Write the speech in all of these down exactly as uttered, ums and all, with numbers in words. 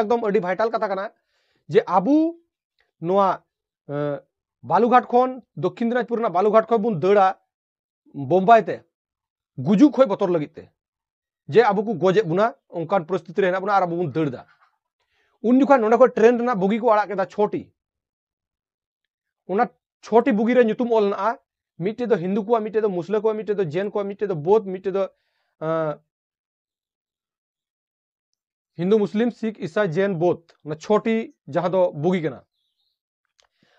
ᱮᱠᱫᱚᱢ ᱟᱹᱰᱤ vital ᱠᱟᱛᱷᱟ ᱠᱟᱱᱟ ᱡᱮ ᱟᱵᱚ ᱱᱚᱣᱟ, ᱮ, ᱵᱟᱞᱩᱜᱷᱟᱴ ᱠᱷᱚᱱ, ᱫᱚᱠᱠᱷᱤᱱ ᱫᱤᱱᱟᱡᱽᱯᱩᱨ ᱨᱮᱱᱟᱜ ᱵᱟᱞᱩᱜᱷᱟᱴ ᱠᱷᱚᱱ ᱵᱚᱱ ᱫᱟᱹᱲᱟ ᱵᱳᱢᱵᱟᱭ ᱛᱮ, ᱜᱩᱡᱩᱜ ᱠᱷᱚᱱ ᱵᱚᱛᱚᱨ ᱞᱟᱹᱜᱤᱫ ᱛᱮ, ᱡᱮ ᱟᱵᱚ ᱠᱚ ᱜᱚᱡᱮᱫ ᱵᱚᱱᱟ, ᱚᱱᱠᱟᱱ ᱯᱚᱨᱤᱥᱛᱷᱤᱛᱤ ᱨᱮ ᱦᱮᱱᱟᱜ ᱵᱚᱱᱟ ᱟᱨ ᱟᱵᱚ ᱵᱚᱱ ᱫᱟᱹᱲ ᱮᱫᱟ᱾ ᱩᱱ ᱡᱚᱠᱷᱚᱱ ᱱᱚᱰᱮ ᱠᱷᱚᱱ ᱴᱨᱮᱱ ᱨᱮᱱᱟᱜ ᱵᱩᱜᱤ ᱠᱚ ᱟᱲᱟᱜ ᱠᱮᱫᱟ ᱪᱷᱚᱴᱤ᱾ ᱚᱱᱟ ᱪᱷᱚᱴᱤ ᱵᱩᱜᱤ ᱨᱮ ᱧᱩᱛᱩᱢ ᱚᱞ ᱢᱮᱱᱟᱜᱼᱟ, ᱢᱤᱫᱴᱮᱡ ᱫᱚ ᱦᱤᱱᱫᱩ ᱠᱚᱣᱟᱜ, ᱢᱤᱫᱴᱮᱡ ᱫᱚ ᱢᱩᱥᱞᱟᱹ ᱠᱚᱣᱟᱜ, ᱢᱤᱫᱴᱮᱡ ᱫᱚ ᱡᱮᱱ ᱠᱚᱣᱟᱜ, ᱢᱤᱫᱴᱮᱡ ᱫᱚ ᱵᱳᱫᱷ, ᱢᱤᱫᱴᱮᱡ ᱫᱚ, ᱟᱸ, ᱦᱤᱱᱫᱩ, ᱢᱩᱥᱞᱤᱢ, ᱥᱤᱠᱷ, ᱤᱥᱟᱭ, ᱡᱮᱱ, ᱵᱳᱫᱷ, ᱚᱱᱟ ᱪᱷᱚᱴᱤ ᱡᱟᱦᱟᱸ ᱫᱚ ᱵᱩᱜᱤ ᱠᱟᱱᱟ᱾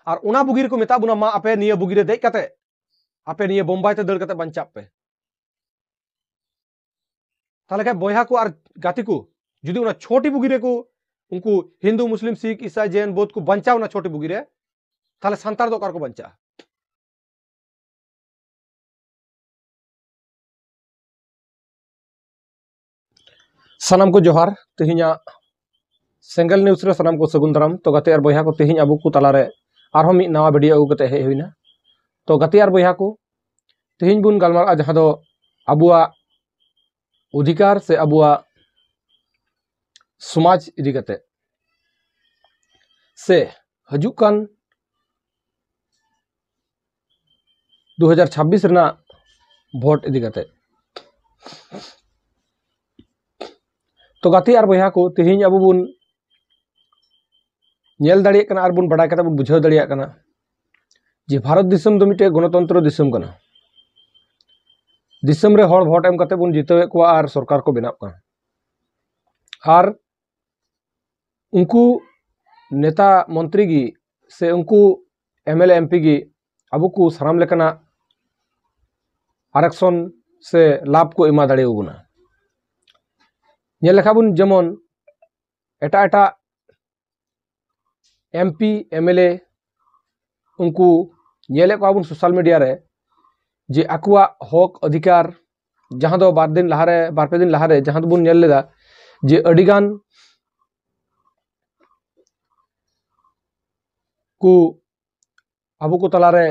ᱟᱨ ᱚᱱᱟ ᱵᱩᱜᱤ ᱨᱮᱠᱚ ᱢᱮᱛᱟ ᱵᱚᱱᱟ, ᱢᱟ ᱟᱯᱮ ᱱᱤᱭᱟᱹ ᱵᱩᱜᱤ ᱨᱮ ᱫᱮᱡ ᱠᱟᱛᱮ ᱟᱯᱮ ᱱᱤᱭᱟᱹ ᱵᱳᱢᱵᱟᱭ ᱛᱮ ᱫᱟᱹᱲ ᱠᱟᱛᱮ ᱵᱟᱧᱪᱟᱜ ᱯᱮ᱾ ᱛᱟᱦᱞᱮ ᱠᱷᱟᱱ ᱵᱚᱭᱦᱟ ᱠᱚ ᱟᱨ ᱜᱟᱛᱮ ᱠᱚ, ᱡᱩᱫᱤ ᱚᱱᱟ ᱪᱷᱚᱴᱤ ᱵᱩᱜᱤ ᱨᱮᱠᱚ, ᱩᱱᱠᱩ ᱦᱤᱱᱫᱩ, ᱢᱩᱥᱞᱤᱢ, ᱥᱤᱠᱷ, ᱤᱥᱟᱭ, ᱡᱮᱱ, ᱵᱳᱫᱷ ᱠᱚ ᱵᱟᱧᱪᱟᱣ ᱚᱱᱟ ᱪᱷᱚᱴᱤ ᱵᱩᱜᱤ ᱨᱮ, ᱛᱟᱦᱞᱮ ᱥᱟᱱᱛᱟᱲ ᱫᱚ ᱚᱠᱟ ᱨᱮᱠᱚ ᱵᱟᱧᱪᱟᱜᱼᱟ? ᱥᱟᱱᱟᱢ ᱠᱚ ᱡᱚᱦᱟᱨ᱾ ᱛᱮᱦᱮᱧᱟᱜ ᱥᱮᱸᱜᱮᱞ ᱱᱤᱭᱩᱡᱽ ᱨᱮ ᱥᱟᱱᱟᱢ ᱠᱚ ᱥᱟᱹᱜᱩᱱ ᱫᱟᱨᱟᱢ᱾ ᱛᱚ ᱜᱟᱛᱮ ᱟᱨ ᱵᱚᱭᱦᱟ ᱠᱚ, ᱛᱮᱦᱮᱧ ᱟᱵᱚ ᱠᱚ ᱛᱟᱞᱟᱨᱮ ᱟᱨᱦᱚᱸ ᱢᱤᱫ ᱱᱟᱣᱟ ᱵᱷᱤᱰᱤᱭᱳ ᱟᱹᱜᱩ ᱠᱟᱛᱮ ᱦᱮᱡ ᱦᱩᱭᱱᱟ᱾ ᱛᱚ ᱜᱟᱛᱮ ᱟᱨ ᱵᱚᱭᱦᱟ ᱠᱚ, ᱛᱮᱦᱮᱧ ᱵᱚᱱ ᱜᱟᱞᱢᱟᱨᱟᱜᱼᱟ ᱡᱟᱦᱟᱸ ᱫᱚ ᱟᱵᱚᱣᱟᱜ ᱚᱫᱷᱤᱠᱟᱨ ᱥᱮ ᱟᱵᱚᱣᱟᱜ ᱥᱚᱢᱟᱡᱽ ᱤᱫᱤ ᱠᱟᱛᱮ, ᱥᱮ ᱦᱤᱡᱩᱜ ᱠᱟᱱ ᱫᱩ ᱦᱟᱡᱟᱨ ᱪᱷᱟᱵᱵᱤᱥ ᱨᱮᱱᱟᱜ ᱵᱷᱳᱴ ᱤᱫᱤ ᱠᱟᱛᱮ᱾ ᱛᱚ ᱜᱟᱛᱮ ᱟᱨ ᱵᱚᱭᱦᱟ ᱠᱚ, ᱛᱮᱦᱮᱧ ᱟᱵᱚ ᱵᱚᱱ ᱧᱮᱞ ᱫᱟᱲᱮᱭᱟᱜ ᱠᱟᱱᱟ ᱟᱨ ᱵᱚᱱ ᱵᱟᱰᱟᱭ ᱠᱟᱛᱮ ᱵᱚᱱ ᱵᱩᱡᱷᱟᱹᱣ ᱫᱟᱲᱮᱭᱟᱜ ᱠᱟᱱᱟ ᱡᱮ ᱵᱷᱟᱨᱚᱛ ᱫᱤᱥᱚᱢ ᱫᱚ ᱢᱤᱫᱴᱮᱡ ᱜᱚᱱᱚᱛᱚᱱᱛᱨᱚ ᱫᱤᱥᱚᱢ ᱠᱟᱱᱟ᱾ ᱫᱤᱥᱚᱢ ᱨᱮ ᱦᱚᱲ ᱵᱷᱳᱴ ᱮᱢ ᱠᱟᱛᱮ ᱵᱚᱱ ᱡᱤᱛᱟᱹᱣᱮᱫ ᱠᱚᱣᱟ ᱟᱨ ᱥᱚᱨᱠᱟᱨ ᱠᱚ ᱵᱮᱱᱟᱣ ᱠᱟᱱᱟ᱾ ᱟᱨ ᱩᱱᱠᱩ ᱱᱮᱛᱟ ᱢᱚᱱᱛᱨᱤ ᱜᱮ ᱥᱮ ᱩᱱᱠᱩ M L A M P ᱜᱮ ᱟᱵᱚ ᱠᱚ ᱥᱟᱱᱟᱢ ᱞᱮᱠᱟᱱᱟᱜ ᱟᱨᱮᱠᱥᱚᱱ ᱥᱮ ᱞᱟᱵᱷ ᱠᱚ ᱮᱢᱟ ᱫᱟᱲᱮᱭᱟᱵᱚᱱᱟ᱾ ᱧᱮᱞ ᱞᱮᱠᱷᱟᱱ ᱵᱚᱱ ᱡᱮᱢᱚᱱ ᱮᱴᱟᱜ ᱮᱴᱟᱜ M P, M L A, ᱩᱱᱠᱩ ᱧᱮᱞᱮᱫ ᱠᱚᱣᱟ ᱵᱚᱱ ᱥᱳᱥᱟᱞ ᱢᱤᱰᱤᱭᱟ ᱨᱮ ᱡᱮ ᱟᱠᱚᱣᱟᱜ ᱦᱚᱠ ᱚᱫᱷᱤᱠᱟᱨ, ᱡᱟᱦᱟᱸ ᱫᱚ ᱵᱟᱨ ᱫᱤᱱ ᱞᱟᱦᱟᱨᱮ, ᱵᱟᱨ ᱯᱮ ᱫᱤᱱ ᱞᱟᱦᱟᱨᱮ ᱡᱟᱦᱟᱸ ᱫᱚᱵᱚᱱ ᱧᱮᱞ ᱞᱮᱫᱟ ᱡᱮ ᱟᱹᱰᱤᱜᱟᱱ ᱠᱚ ᱟᱵᱚ ᱠᱚ ᱛᱟᱞᱟᱨᱮ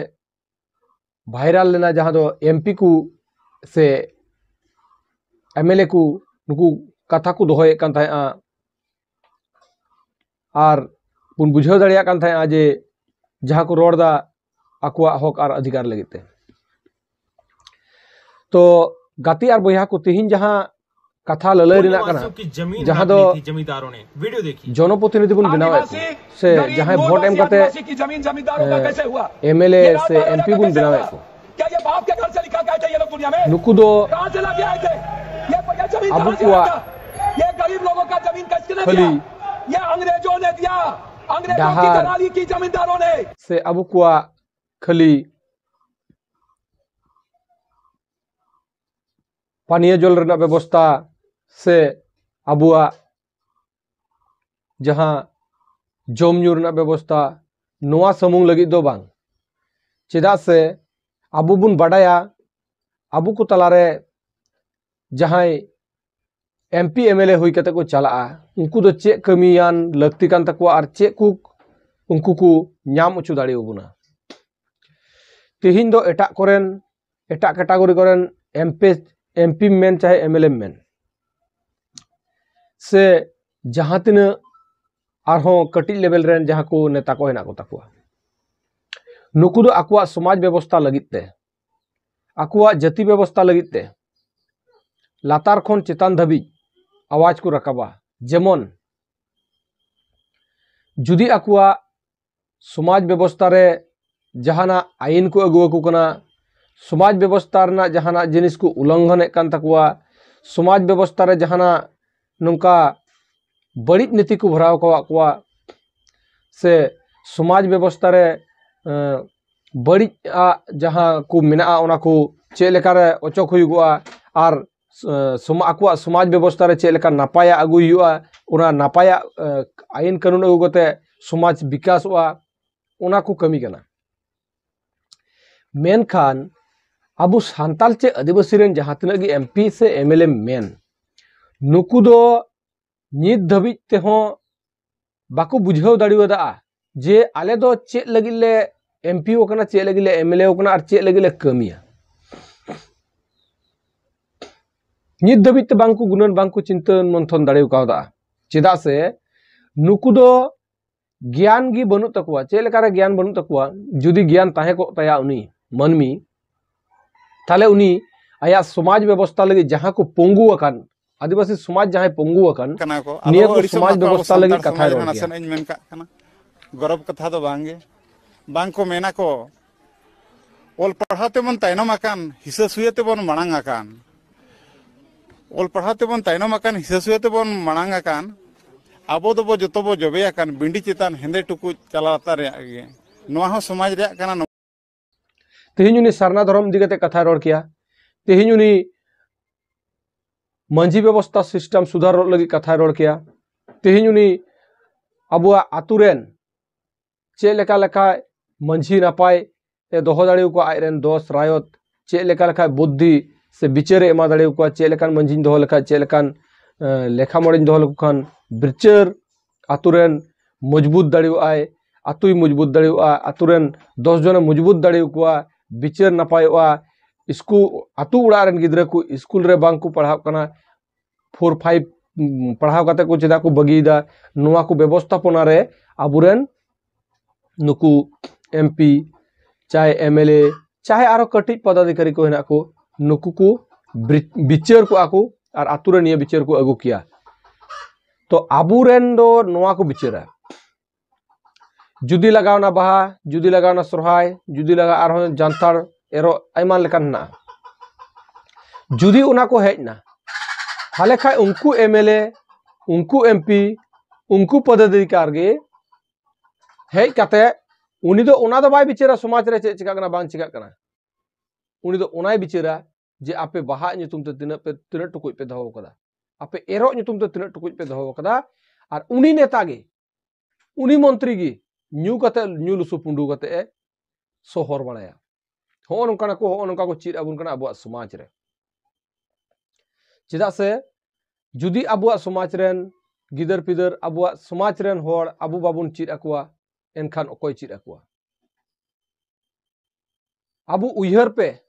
ᱵᱷᱟᱭᱨᱟᱞ ᱞᱮᱱᱟ, ᱡᱟᱦᱟᱸ ᱫᱚ ᱮᱢ ᱯᱤ ᱠᱚ ᱥᱮ ᱮᱢ ᱮᱞ ᱮ ᱠᱚ ᱱᱩᱠᱩ ᱠᱟᱛᱷᱟ ᱠᱚ ᱫᱚᱦᱚᱭᱮᱫ ᱠᱟᱱ ᱛᱟᱦᱮᱸᱫᱼᱟ ᱟᱨ ᱵᱚᱱ ᱵᱩᱡᱷᱟᱹᱣ ᱫᱟᱲᱮᱭᱟᱜ ᱠᱟᱱ ᱛᱟᱦᱮᱸᱜᱼᱟ ᱡᱮ ᱡᱟᱦᱟᱸ ᱠᱚ ᱨᱚᱲ ᱮᱫᱟ ᱟᱠᱚᱣᱟᱜ ᱦᱚᱠ ᱟᱨ ᱚᱫᱷᱤᱠᱟᱨ ᱞᱟᱹᱜᱤᱫ ᱛᱮ᱾ ᱛᱚ ᱜᱟᱛᱮ ᱟᱨ ᱵᱚᱭᱦᱟ ᱠᱚ, ᱛᱮᱦᱮᱧ ᱡᱟᱦᱟᱸ ᱠᱟᱛᱷᱟ ᱞᱟᱹᱞᱟᱹᱭ ᱨᱮᱱᱟᱜ ᱠᱟᱱᱟ, ᱡᱟᱦᱟᱸ ᱫᱚ ᱡᱚᱱᱚᱯᱨᱚᱛᱤᱱᱤᱫᱷᱤ ᱵᱚᱱ ᱵᱮᱱᱟᱣᱮᱫ ᱠᱚ ᱥᱮ ᱡᱟᱦᱟᱸᱭ ᱵᱷᱳᱴ ᱮᱢ ᱠᱟᱛᱮ ᱮᱢ ᱮᱞ ᱮ ᱥᱮ ᱮᱢ ᱯᱤ ᱵᱚᱱ ᱵᱮᱱᱟᱣᱮᱫ ᱠᱚ, ᱱᱩᱠᱩ ᱫᱚ ᱟᱵᱚ ᱠᱚᱣᱟᱜ ᱠᱷᱟᱹᱞᱤ ᱰᱟᱦᱟᱨ ᱥᱮ ᱟᱵᱚ ᱠᱚᱣᱟᱜ ᱠᱷᱟᱹᱞᱤ ᱯᱟᱱᱤᱭᱚ ᱡᱚᱞ ᱨᱮᱱᱟᱜ ᱵᱮᱵᱚᱥᱛᱟ ᱥᱮ ᱟᱵᱚᱣᱟᱜ ᱡᱟᱦᱟᱸ ᱡᱚᱢ ᱧᱩ ᱨᱮᱱᱟᱜ ᱵᱮᱵᱚᱥᱛᱟ, ᱱᱚᱣᱟ ᱥᱩᱢᱩᱝ ᱞᱟᱹᱜᱤᱫ ᱫᱚ ᱵᱟᱝ᱾ ᱪᱮᱫᱟᱜ ᱥᱮ ᱟᱵᱚ ᱵᱚᱱ ᱵᱟᱰᱟᱭᱟ, ᱟᱵᱚ ᱠᱚ ᱛᱟᱞᱟᱨᱮ ᱡᱟᱦᱟᱸᱭ M P M L A ᱦᱩᱭ ᱠᱟᱛᱮ ᱠᱚ ᱪᱟᱞᱟᱜᱼᱟ, ᱩᱱᱠᱩ ᱫᱚ ᱪᱮᱫ ᱠᱟᱹᱢᱤᱭᱟᱱ ᱞᱟᱹᱠᱛᱤ ᱠᱟᱱ ᱛᱟᱠᱚᱣᱟ ᱟᱨ ᱪᱮᱫ ᱠᱚ ᱩᱱᱠᱩ ᱠᱚ ᱧᱟᱢ ᱦᱚᱪᱚ ᱫᱟᱲᱮᱭᱟᱵᱚᱱᱟ᱾ ᱛᱮᱦᱮᱧ ᱫᱚ ᱮᱴᱟᱜ ᱠᱚᱨᱮᱱ, ᱮᱴᱟᱜ ᱠᱮᱴᱟᱜᱚᱨᱤ ᱠᱚᱨᱮᱱ ᱮᱢ ᱯᱤ, ᱮᱢ ᱯᱤᱢ ᱢᱮᱱ ᱪᱟᱦᱮ ᱮᱢ ᱮᱞ ᱮᱢ ᱢᱮᱱ, ᱥᱮ ᱡᱟᱦᱟᱸ ᱛᱤᱱᱟᱹᱜ ᱟᱨᱦᱚᱸ ᱠᱟᱹᱴᱤᱡ ᱞᱮᱵᱮᱞ ᱨᱮᱱ ᱡᱟᱦᱟᱸ ᱠᱚ ᱱᱮᱛᱟ ᱠᱚ ᱦᱮᱱᱟᱜ ᱠᱚ ᱛᱟᱠᱚᱣᱟ, ᱱᱩᱠᱩ ᱫᱚ ᱟᱠᱚᱣᱟᱜ ᱥᱚᱢᱟᱡᱽ ᱵᱮᱵᱚᱥᱛᱟ ᱞᱟᱹᱜᱤᱫ ᱛᱮ, ᱟᱠᱚᱣᱟᱜ ᱡᱟᱹᱛᱤ ᱵᱮᱵᱚᱥᱛᱟ ᱞᱟᱹᱜᱤᱫ ᱛᱮ ᱞᱟᱛᱟᱨ ᱠᱷᱚᱱ ᱪᱮᱛᱟᱱ ᱫᱷᱟᱹᱵᱤᱡ ᱟᱣᱟᱡᱽ ᱠᱚ ᱨᱟᱠᱟᱵᱟ᱾ ᱡᱮᱢᱚᱱ ᱡᱩᱫᱤ ᱟᱠᱚᱣᱟᱜ ᱥᱚᱢᱟᱡᱽ ᱵᱮᱵᱚᱥᱛᱟ ᱨᱮ ᱡᱟᱦᱟᱱᱟᱜ ᱟᱭᱤᱱ ᱠᱚ ᱟᱹᱜᱩ ᱟᱠᱚ ᱠᱟᱱᱟ, ᱥᱚᱢᱟᱡᱽ ᱵᱮᱵᱚᱥᱛᱟ ᱨᱮᱱᱟᱜ ᱡᱟᱦᱟᱱᱟᱜ ᱡᱤᱱᱤᱥ ᱠᱚ ᱩᱞᱞᱚᱝᱜᱷᱚᱱᱮᱫ ᱠᱟᱱ ᱛᱟᱠᱚᱣᱟ, ᱥᱚᱢᱟᱡᱽ ᱵᱮᱵᱚᱥᱛᱟ ᱨᱮ ᱡᱟᱦᱟᱱᱟᱜ ᱱᱚᱝᱠᱟ ᱵᱟᱹᱲᱤᱡ ᱱᱤᱛᱤ ᱠᱚ ᱵᱷᱚᱨᱟᱣ ᱟᱠᱟᱫ ᱠᱚᱣᱟ, ᱥᱮ ᱥᱚᱢᱟᱡᱽ ᱵᱮᱵᱚᱥᱛᱟ ᱨᱮ, ᱮᱸ, ᱵᱟᱹᱲᱤᱡ ᱟᱜ ᱡᱟᱦᱟᱸ ᱠᱚ ᱢᱮᱱᱟᱜᱼᱟ, ᱚᱱᱟ ᱠᱚ ᱪᱮᱫ ᱞᱮᱠᱟᱨᱮ ᱚᱪᱚᱜ ᱦᱩᱭᱩᱜᱚᱜᱼᱟ, ᱟᱨ, ᱮᱸ, ᱥᱚᱢᱟ-, ᱟᱠᱚᱣᱟᱜ ᱥᱚᱢᱟᱡᱽ ᱵᱮᱵᱚᱥᱛᱟ ᱨᱮ ᱪᱮᱫ ᱞᱮᱠᱟ ᱱᱟᱯᱟᱭᱟᱜ ᱟᱹᱜᱩᱭ ᱦᱩᱭᱩᱜᱼᱟ, ᱚᱱᱟ ᱱᱟᱯᱟᱭᱟᱜ, ᱮᱸ, ᱟᱭᱤᱱ ᱠᱟᱹᱱᱩᱱ ᱟᱹᱜᱩ ᱠᱟᱛᱮ ᱥᱚᱢᱟᱡᱽ ᱵᱤᱠᱟᱥᱚᱜᱼᱟ, ᱚᱱᱟ ᱠᱚ ᱠᱟᱹᱢᱤ ᱠᱟᱱᱟ᱾ ᱢᱮᱱᱠᱷᱟᱱ ᱟᱵᱚ ᱥᱟᱱᱛᱟᱞ ᱪᱮ ᱟᱹᱫᱤᱵᱟᱹᱥᱤ ᱨᱮᱱ ᱡᱟᱦᱟᱸ ᱛᱤᱱᱟᱹᱜ ᱜᱮ ᱮᱢ ᱯᱤ ᱥᱮ ᱮᱢ ᱮᱞ ᱮ ᱢᱮᱱ, ᱱᱩᱠᱩ ᱫᱚ ᱱᱤᱛ ᱫᱷᱟᱹᱵᱤᱡ ᱛᱮᱦᱚᱸ ᱵᱟᱠᱚ ᱵᱩᱡᱷᱟᱹᱣ ᱫᱟᱲᱮᱣᱟᱫᱟ ᱡᱮ ᱟᱞᱮ ᱫᱚ ᱪᱮᱫ ᱞᱟᱹᱜᱤᱫ ᱞᱮ ᱮᱢ ᱯᱤ ᱟᱠᱟᱱᱟ, ᱪᱮᱫ ᱞᱟᱹᱜᱤᱫ ᱞᱮ ᱮᱢ ᱮᱞ ᱮ ᱟᱠᱟᱱᱟ ᱟᱨ ᱪᱮᱫ ᱞᱟᱹᱜᱤᱫ ᱞᱮ ᱠᱟᱹᱢᱤᱭᱟ᱾ ᱱᱤᱛ ᱫᱷᱟᱹᱵᱤᱡ ᱛᱮ ᱵᱟᱝᱠᱚ ᱜᱩᱱᱟᱹᱱ, ᱵᱟᱝᱠᱚ ᱪᱤᱱᱛᱟᱹ ᱢᱚᱱᱛᱷᱚᱱ ᱫᱟᱲᱮ ᱠᱟᱣᱫᱟ᱾ ᱪᱮᱫᱟᱜ ᱥᱮ ᱱᱩᱠᱩ ᱫᱚ ᱜᱮᱭᱟᱱ ᱜᱮ ᱵᱟᱹᱱᱩᱜ ᱛᱟᱠᱚᱣᱟ᱾ ᱪᱮᱫ ᱞᱮᱠᱟᱨᱮ ᱜᱮᱭᱟᱱ ᱵᱟᱹᱱᱩᱜ ᱛᱟᱠᱚᱣᱟ? ᱡᱩᱫᱤ ᱜᱮᱭᱟᱱ ᱛᱟᱦᱮᱸ ᱠᱚᱜ ᱛᱟᱭᱟ ᱩᱱᱤ ᱢᱟᱹᱱᱢᱤ, ᱛᱟᱦᱞᱮ ᱩᱱᱤ ᱟᱭᱟᱜ ᱥᱚᱢᱟᱡᱽ ᱵᱮᱵᱚᱥᱛᱟ ᱞᱟᱹᱜᱤᱫ ᱡᱟᱦᱟᱸ ᱠᱚ ᱯᱚᱝᱜᱩ ᱟᱠᱟᱱ, ᱟᱹᱫᱤᱵᱟᱹᱥᱤ ᱥᱚᱢᱟᱡᱽ ᱡᱟᱦᱟᱸᱭ ᱯᱚᱝᱜᱩ ᱟᱠᱟᱱ, ᱠᱟᱱᱟ ᱠᱚ᱾ ᱟᱞᱚ ᱱᱤᱭᱟᱹ ᱠᱚ ᱟᱹᱲᱤᱥᱚᱜ ᱥᱚᱢᱟᱡᱽ ᱢᱟᱠᱚ ᱟᱵᱚ ᱵᱮᱵᱚᱥᱛᱟ ᱞᱟᱹᱜᱤᱫ ᱥᱟᱱᱛᱟᱲ ᱠᱟᱛᱷᱟᱭ ᱥᱚᱢᱟᱡᱽ ᱨᱮ ᱨᱚᱲ ᱜᱮᱭᱟ᱾ ᱱᱟᱥᱮᱱᱟᱜ ᱤᱧ ᱢᱮᱱ ᱠᱟᱜ ᱠᱟᱱᱟ, ᱜᱚᱨᱚᱵᱽ ᱠᱟᱛᱷᱟ ᱫᱚ ᱵᱟᱝ ᱜᱮ᱾ ᱵᱟᱝ ᱠᱚ ᱢᱮᱱᱟ ᱠᱚ, ᱚᱞ ᱯᱟᱲᱦᱟᱣ ᱛᱮᱵᱚᱱ ᱛᱟᱭᱱᱚᱢ ᱟᱠᱟᱱ, ᱦᱤᱥᱟᱹ ᱥᱩᱭᱟᱹ ᱛᱮᱵᱚᱱ ᱢᱟᱲᱟᱝ ᱟᱠᱟᱱ᱾ ᱚᱞ ᱯᱟᱲᱦᱟᱣ ᱛᱮᱵᱚᱱ ᱛᱟᱭᱱᱚᱢ ᱟᱠᱟᱱ, ᱦᱤᱥᱟᱹ ᱥᱩᱭᱟᱹ ᱛᱮᱵᱚᱱ ᱢᱟᱲᱟᱝ ᱟᱠᱟᱱ᱾ ᱟᱵᱚ ᱫᱚᱵᱚ ᱡᱚᱛᱚ ᱵᱚ ᱡᱚᱵᱮ ᱟᱠᱟᱱ ᱵᱤᱸᱰᱤ ᱪᱮᱛᱟᱱ ᱦᱮᱸᱫᱮ ᱴᱩᱠᱩᱡ ᱪᱟᱞᱟᱣ ᱞᱟᱛᱟᱨ ᱨᱮᱭᱟᱜ ᱜᱮ᱾ ᱱᱚᱣᱟ ᱦᱚᱸ ᱥᱚᱢᱟᱡᱽ ᱨᱮᱭᱟᱜ ᱠᱟᱱᱟ᱾ ᱛᱮᱦᱮᱧ ᱩᱱᱤ ᱥᱟᱨᱱᱟ ᱫᱷᱚᱨᱚᱢ ᱤᱫᱤ ᱠᱟᱛᱮ ᱠᱟᱛᱷᱟᱭ ᱨᱚᱲ ᱠᱮᱭᱟ, ᱛᱮᱦᱮᱧ ᱩᱱᱤ ᱢᱟᱹᱡᱷᱤ ᱵᱮᱵᱚᱥᱛᱷᱟ system ᱥᱩᱫᱷᱟᱨᱚᱜ ᱞᱟᱹᱜᱤᱫ ᱠᱟᱛᱷᱟᱭ ᱨᱚᱲ ᱠᱮᱭᱟ, ᱛᱮᱦᱮᱧ ᱩᱱᱤ ᱟᱵᱚᱣᱟᱜ ᱟᱛᱳ ᱨᱮᱱ ᱪᱮᱫ ᱞᱮᱠᱟ ᱞᱮᱠᱷᱟᱡ ᱢᱟᱹᱡᱷᱤ ᱱᱟᱯᱟᱭ ᱮ ᱫᱚᱦᱚ ᱫᱟᱲᱮᱭᱟᱠᱚᱣᱟ, ᱟᱡᱨᱮᱱ ᱫᱚᱥ ᱨᱟᱭᱚᱛ ᱪᱮᱫ ᱞᱮᱠᱟ ᱞᱮᱠᱷᱟᱡ ᱵᱩᱫᱽᱫᱷᱤ ᱥᱮ ᱵᱤᱪᱟᱹᱨ ᱮ ᱮᱢᱟ ᱫᱟᱲᱮᱭᱟᱠᱚᱣᱟ, ᱪᱮᱫ ᱞᱮᱠᱟᱱ ᱢᱟᱹᱡᱷᱤᱧ ᱫᱚᱦᱚ ᱞᱮᱠᱷᱟᱡ, ᱪᱮᱫ ᱞᱮᱠᱟᱱ, ᱮ, ᱞᱮᱠᱷᱟ ᱢᱚᱲᱮᱧ ᱫᱚᱦᱚ ᱞᱮᱠᱚ ᱠᱷᱟᱱ ᱵᱤᱪᱟᱹᱨ ᱟᱛᱳ ᱨᱮᱱ ᱢᱚᱡᱽᱵᱩᱛ ᱫᱟᱲᱮᱭᱟᱜᱼᱟᱭ, ᱟᱛᱳᱭ ᱢᱚᱡᱽᱵᱩᱛ ᱫᱟᱲᱮᱭᱟᱜᱼᱟ, ᱟᱛᱳ ᱨᱮᱱ ᱫᱚᱥ ᱡᱚᱱᱮ ᱢᱚᱡᱽᱵᱩᱛ ᱫᱟᱲᱮᱭᱟᱠᱚᱣᱟ, ᱵᱤᱪᱟᱹᱨ ᱱᱟᱯᱟᱭᱚᱜᱼᱟ, ᱤᱥᱠᱩᱞ, ᱟᱛᱳ ᱚᱲᱟᱜ ᱨᱮᱱ ᱜᱤᱫᱽᱨᱟᱹ ᱠᱚ ᱤᱥᱠᱩᱞ ᱨᱮ ᱵᱟᱝ ᱠᱚ ᱯᱟᱲᱦᱟᱜ ᱠᱟᱱᱟ, four five, ᱩᱸ, ᱯᱟᱲᱦᱟᱣ ᱠᱟᱛᱮ ᱠᱚ ᱪᱮᱫᱟᱜ ᱠᱚ ᱵᱟᱹᱜᱤᱭᱮᱫᱟ, ᱱᱚᱣᱟ ᱠᱚ ᱵᱮᱵᱚᱥᱛᱷᱟᱯᱚᱱᱟ ᱨᱮ ᱟᱵᱚᱨᱮᱱ ᱱᱩᱠᱩ M P, ᱪᱟᱦᱮ M L A, ᱪᱟᱦᱮ ᱟᱨᱚ ᱠᱟᱹᱴᱤᱡ ᱯᱚᱫᱟᱫᱷᱤᱠᱟᱨᱤ ᱠᱚ ᱦᱮᱱᱟᱜ ᱠᱚ, ᱱᱩᱠᱩ ᱠᱚ ᱵᱨᱤ-, ᱵᱤᱪᱟᱹᱨ ᱠᱚᱜᱼᱟ ᱠᱚ ᱟᱨ ᱟᱛᱳ ᱨᱮ ᱱᱤᱭᱟᱹ ᱵᱤᱪᱟᱹᱨ ᱠᱚ ᱟᱹᱜᱩ ᱠᱮᱭᱟ᱾ ᱛᱚ ᱟᱵᱚᱨᱮᱱ ᱫᱚ ᱱᱚᱣᱟ ᱠᱚ ᱵᱤᱪᱟᱹᱨᱟ᱾ ᱡᱩᱫᱤ ᱞᱟᱜᱟᱣᱱᱟ ᱵᱟᱦᱟ, ᱡᱩᱫᱤ ᱞᱟᱜᱟᱣᱱᱟ ᱥᱚᱨᱦᱟᱭ, ᱡᱩᱫᱤ ᱞᱟᱜᱟᱣ ᱟᱨᱦᱚᱸ ᱡᱟᱱᱛᱷᱟᱲ ᱮᱨᱚᱜ ᱮᱢᱟᱱ ᱞᱮᱠᱟᱱ ᱦᱮᱱᱟᱜᱼᱟ, ᱡᱩᱫᱤ ᱚᱱᱟ ᱠᱚ ᱦᱮᱡ ᱮᱱᱟ, ᱛᱟᱦᱞᱮ ᱠᱷᱟᱡ ᱩᱱᱠᱩ M L A, ᱩᱱᱠᱩ M P, ᱩᱱᱠᱩ ᱯᱚᱫᱟᱫᱷᱤᱠᱟᱨ ᱜᱮ ᱦᱮᱡ ᱠᱟᱛᱮ ᱩᱱᱤ ᱫᱚ ᱚᱱᱟ ᱫᱚ ᱵᱟᱭ ᱵᱤᱪᱟᱹᱨᱟ ᱥᱚᱢᱟᱡᱽ ᱨᱮ ᱪᱮᱫ ᱪᱤᱠᱟᱜ ᱠᱟᱱᱟ ᱵᱟᱝ ᱪᱤᱠᱟᱜ ᱠᱟᱱᱟ᱾ ᱩᱱᱤ ᱫᱚ ᱚᱱᱟᱭ ᱵᱤᱪᱟᱹᱨᱟ ᱡᱮ ᱟᱯᱮ ᱵᱟᱦᱟ ᱧᱩᱛᱩᱢ ᱛᱮ ᱛᱤᱱᱟᱹᱜ ᱯᱮ, ᱛᱤᱱᱟᱹᱜ ᱴᱩᱠᱩᱡ ᱯᱮ ᱫᱚᱦᱚ ᱟᱠᱟᱫᱟ, ᱟᱯᱮ ᱮᱨᱚᱜ ᱧᱩᱛᱩᱢ ᱛᱮ ᱛᱤᱱᱟᱹᱜ ᱴᱩᱠᱩᱡ ᱯᱮ ᱫᱚᱦᱚ ᱟᱠᱟᱫᱟ᱾ ᱟᱨ ᱩᱱᱤ ᱱᱮᱛᱟ ᱜᱮ, ᱩᱱᱤ ᱢᱚᱱᱛᱨᱤ ᱜᱮ ᱧᱩ ᱠᱟᱛᱮ, ᱧᱩ ᱞᱩᱥᱩ ᱯᱩᱸᱰᱩ ᱠᱟᱛᱮ ᱮ ᱥᱚᱦᱚᱨ ᱵᱟᱲᱟᱭᱟ᱾ ᱦᱚᱸᱜᱼᱚ ᱱᱚᱝᱠᱟᱱᱟᱜ ᱠᱚ, ᱦᱚᱸᱜᱼᱚ ᱱᱚᱝᱠᱟ ᱠᱚ ᱪᱮᱫ ᱟᱵᱚᱱ ᱠᱟᱱᱟ ᱟᱵᱚᱣᱟᱜ ᱥᱚᱢᱟᱡᱽ ᱨᱮ᱾ ᱪᱮᱫᱟᱜ ᱥᱮ ᱡᱩᱫᱤ ᱟᱵᱚᱣᱟᱜ ᱥᱚᱢᱟᱡᱽ ᱨᱮᱱ ᱜᱤᱫᱟᱹᱨ ᱯᱤᱫᱟᱹᱨ, ᱟᱵᱚᱣᱟᱜ ᱥᱚᱢᱟᱡᱽ ᱨᱮᱱ ᱦᱚᱲ ᱟᱵᱚ ᱵᱟᱵᱚᱱ ᱪᱮᱫ ᱟᱠᱚᱣᱟ, ᱮᱱᱠᱷᱟᱱ ᱚᱠᱚᱭ ᱪᱮᱫ ᱟᱠᱚᱣᱟ? ᱟᱵᱚ ᱩᱭᱦᱟᱹᱨ ᱯᱮ,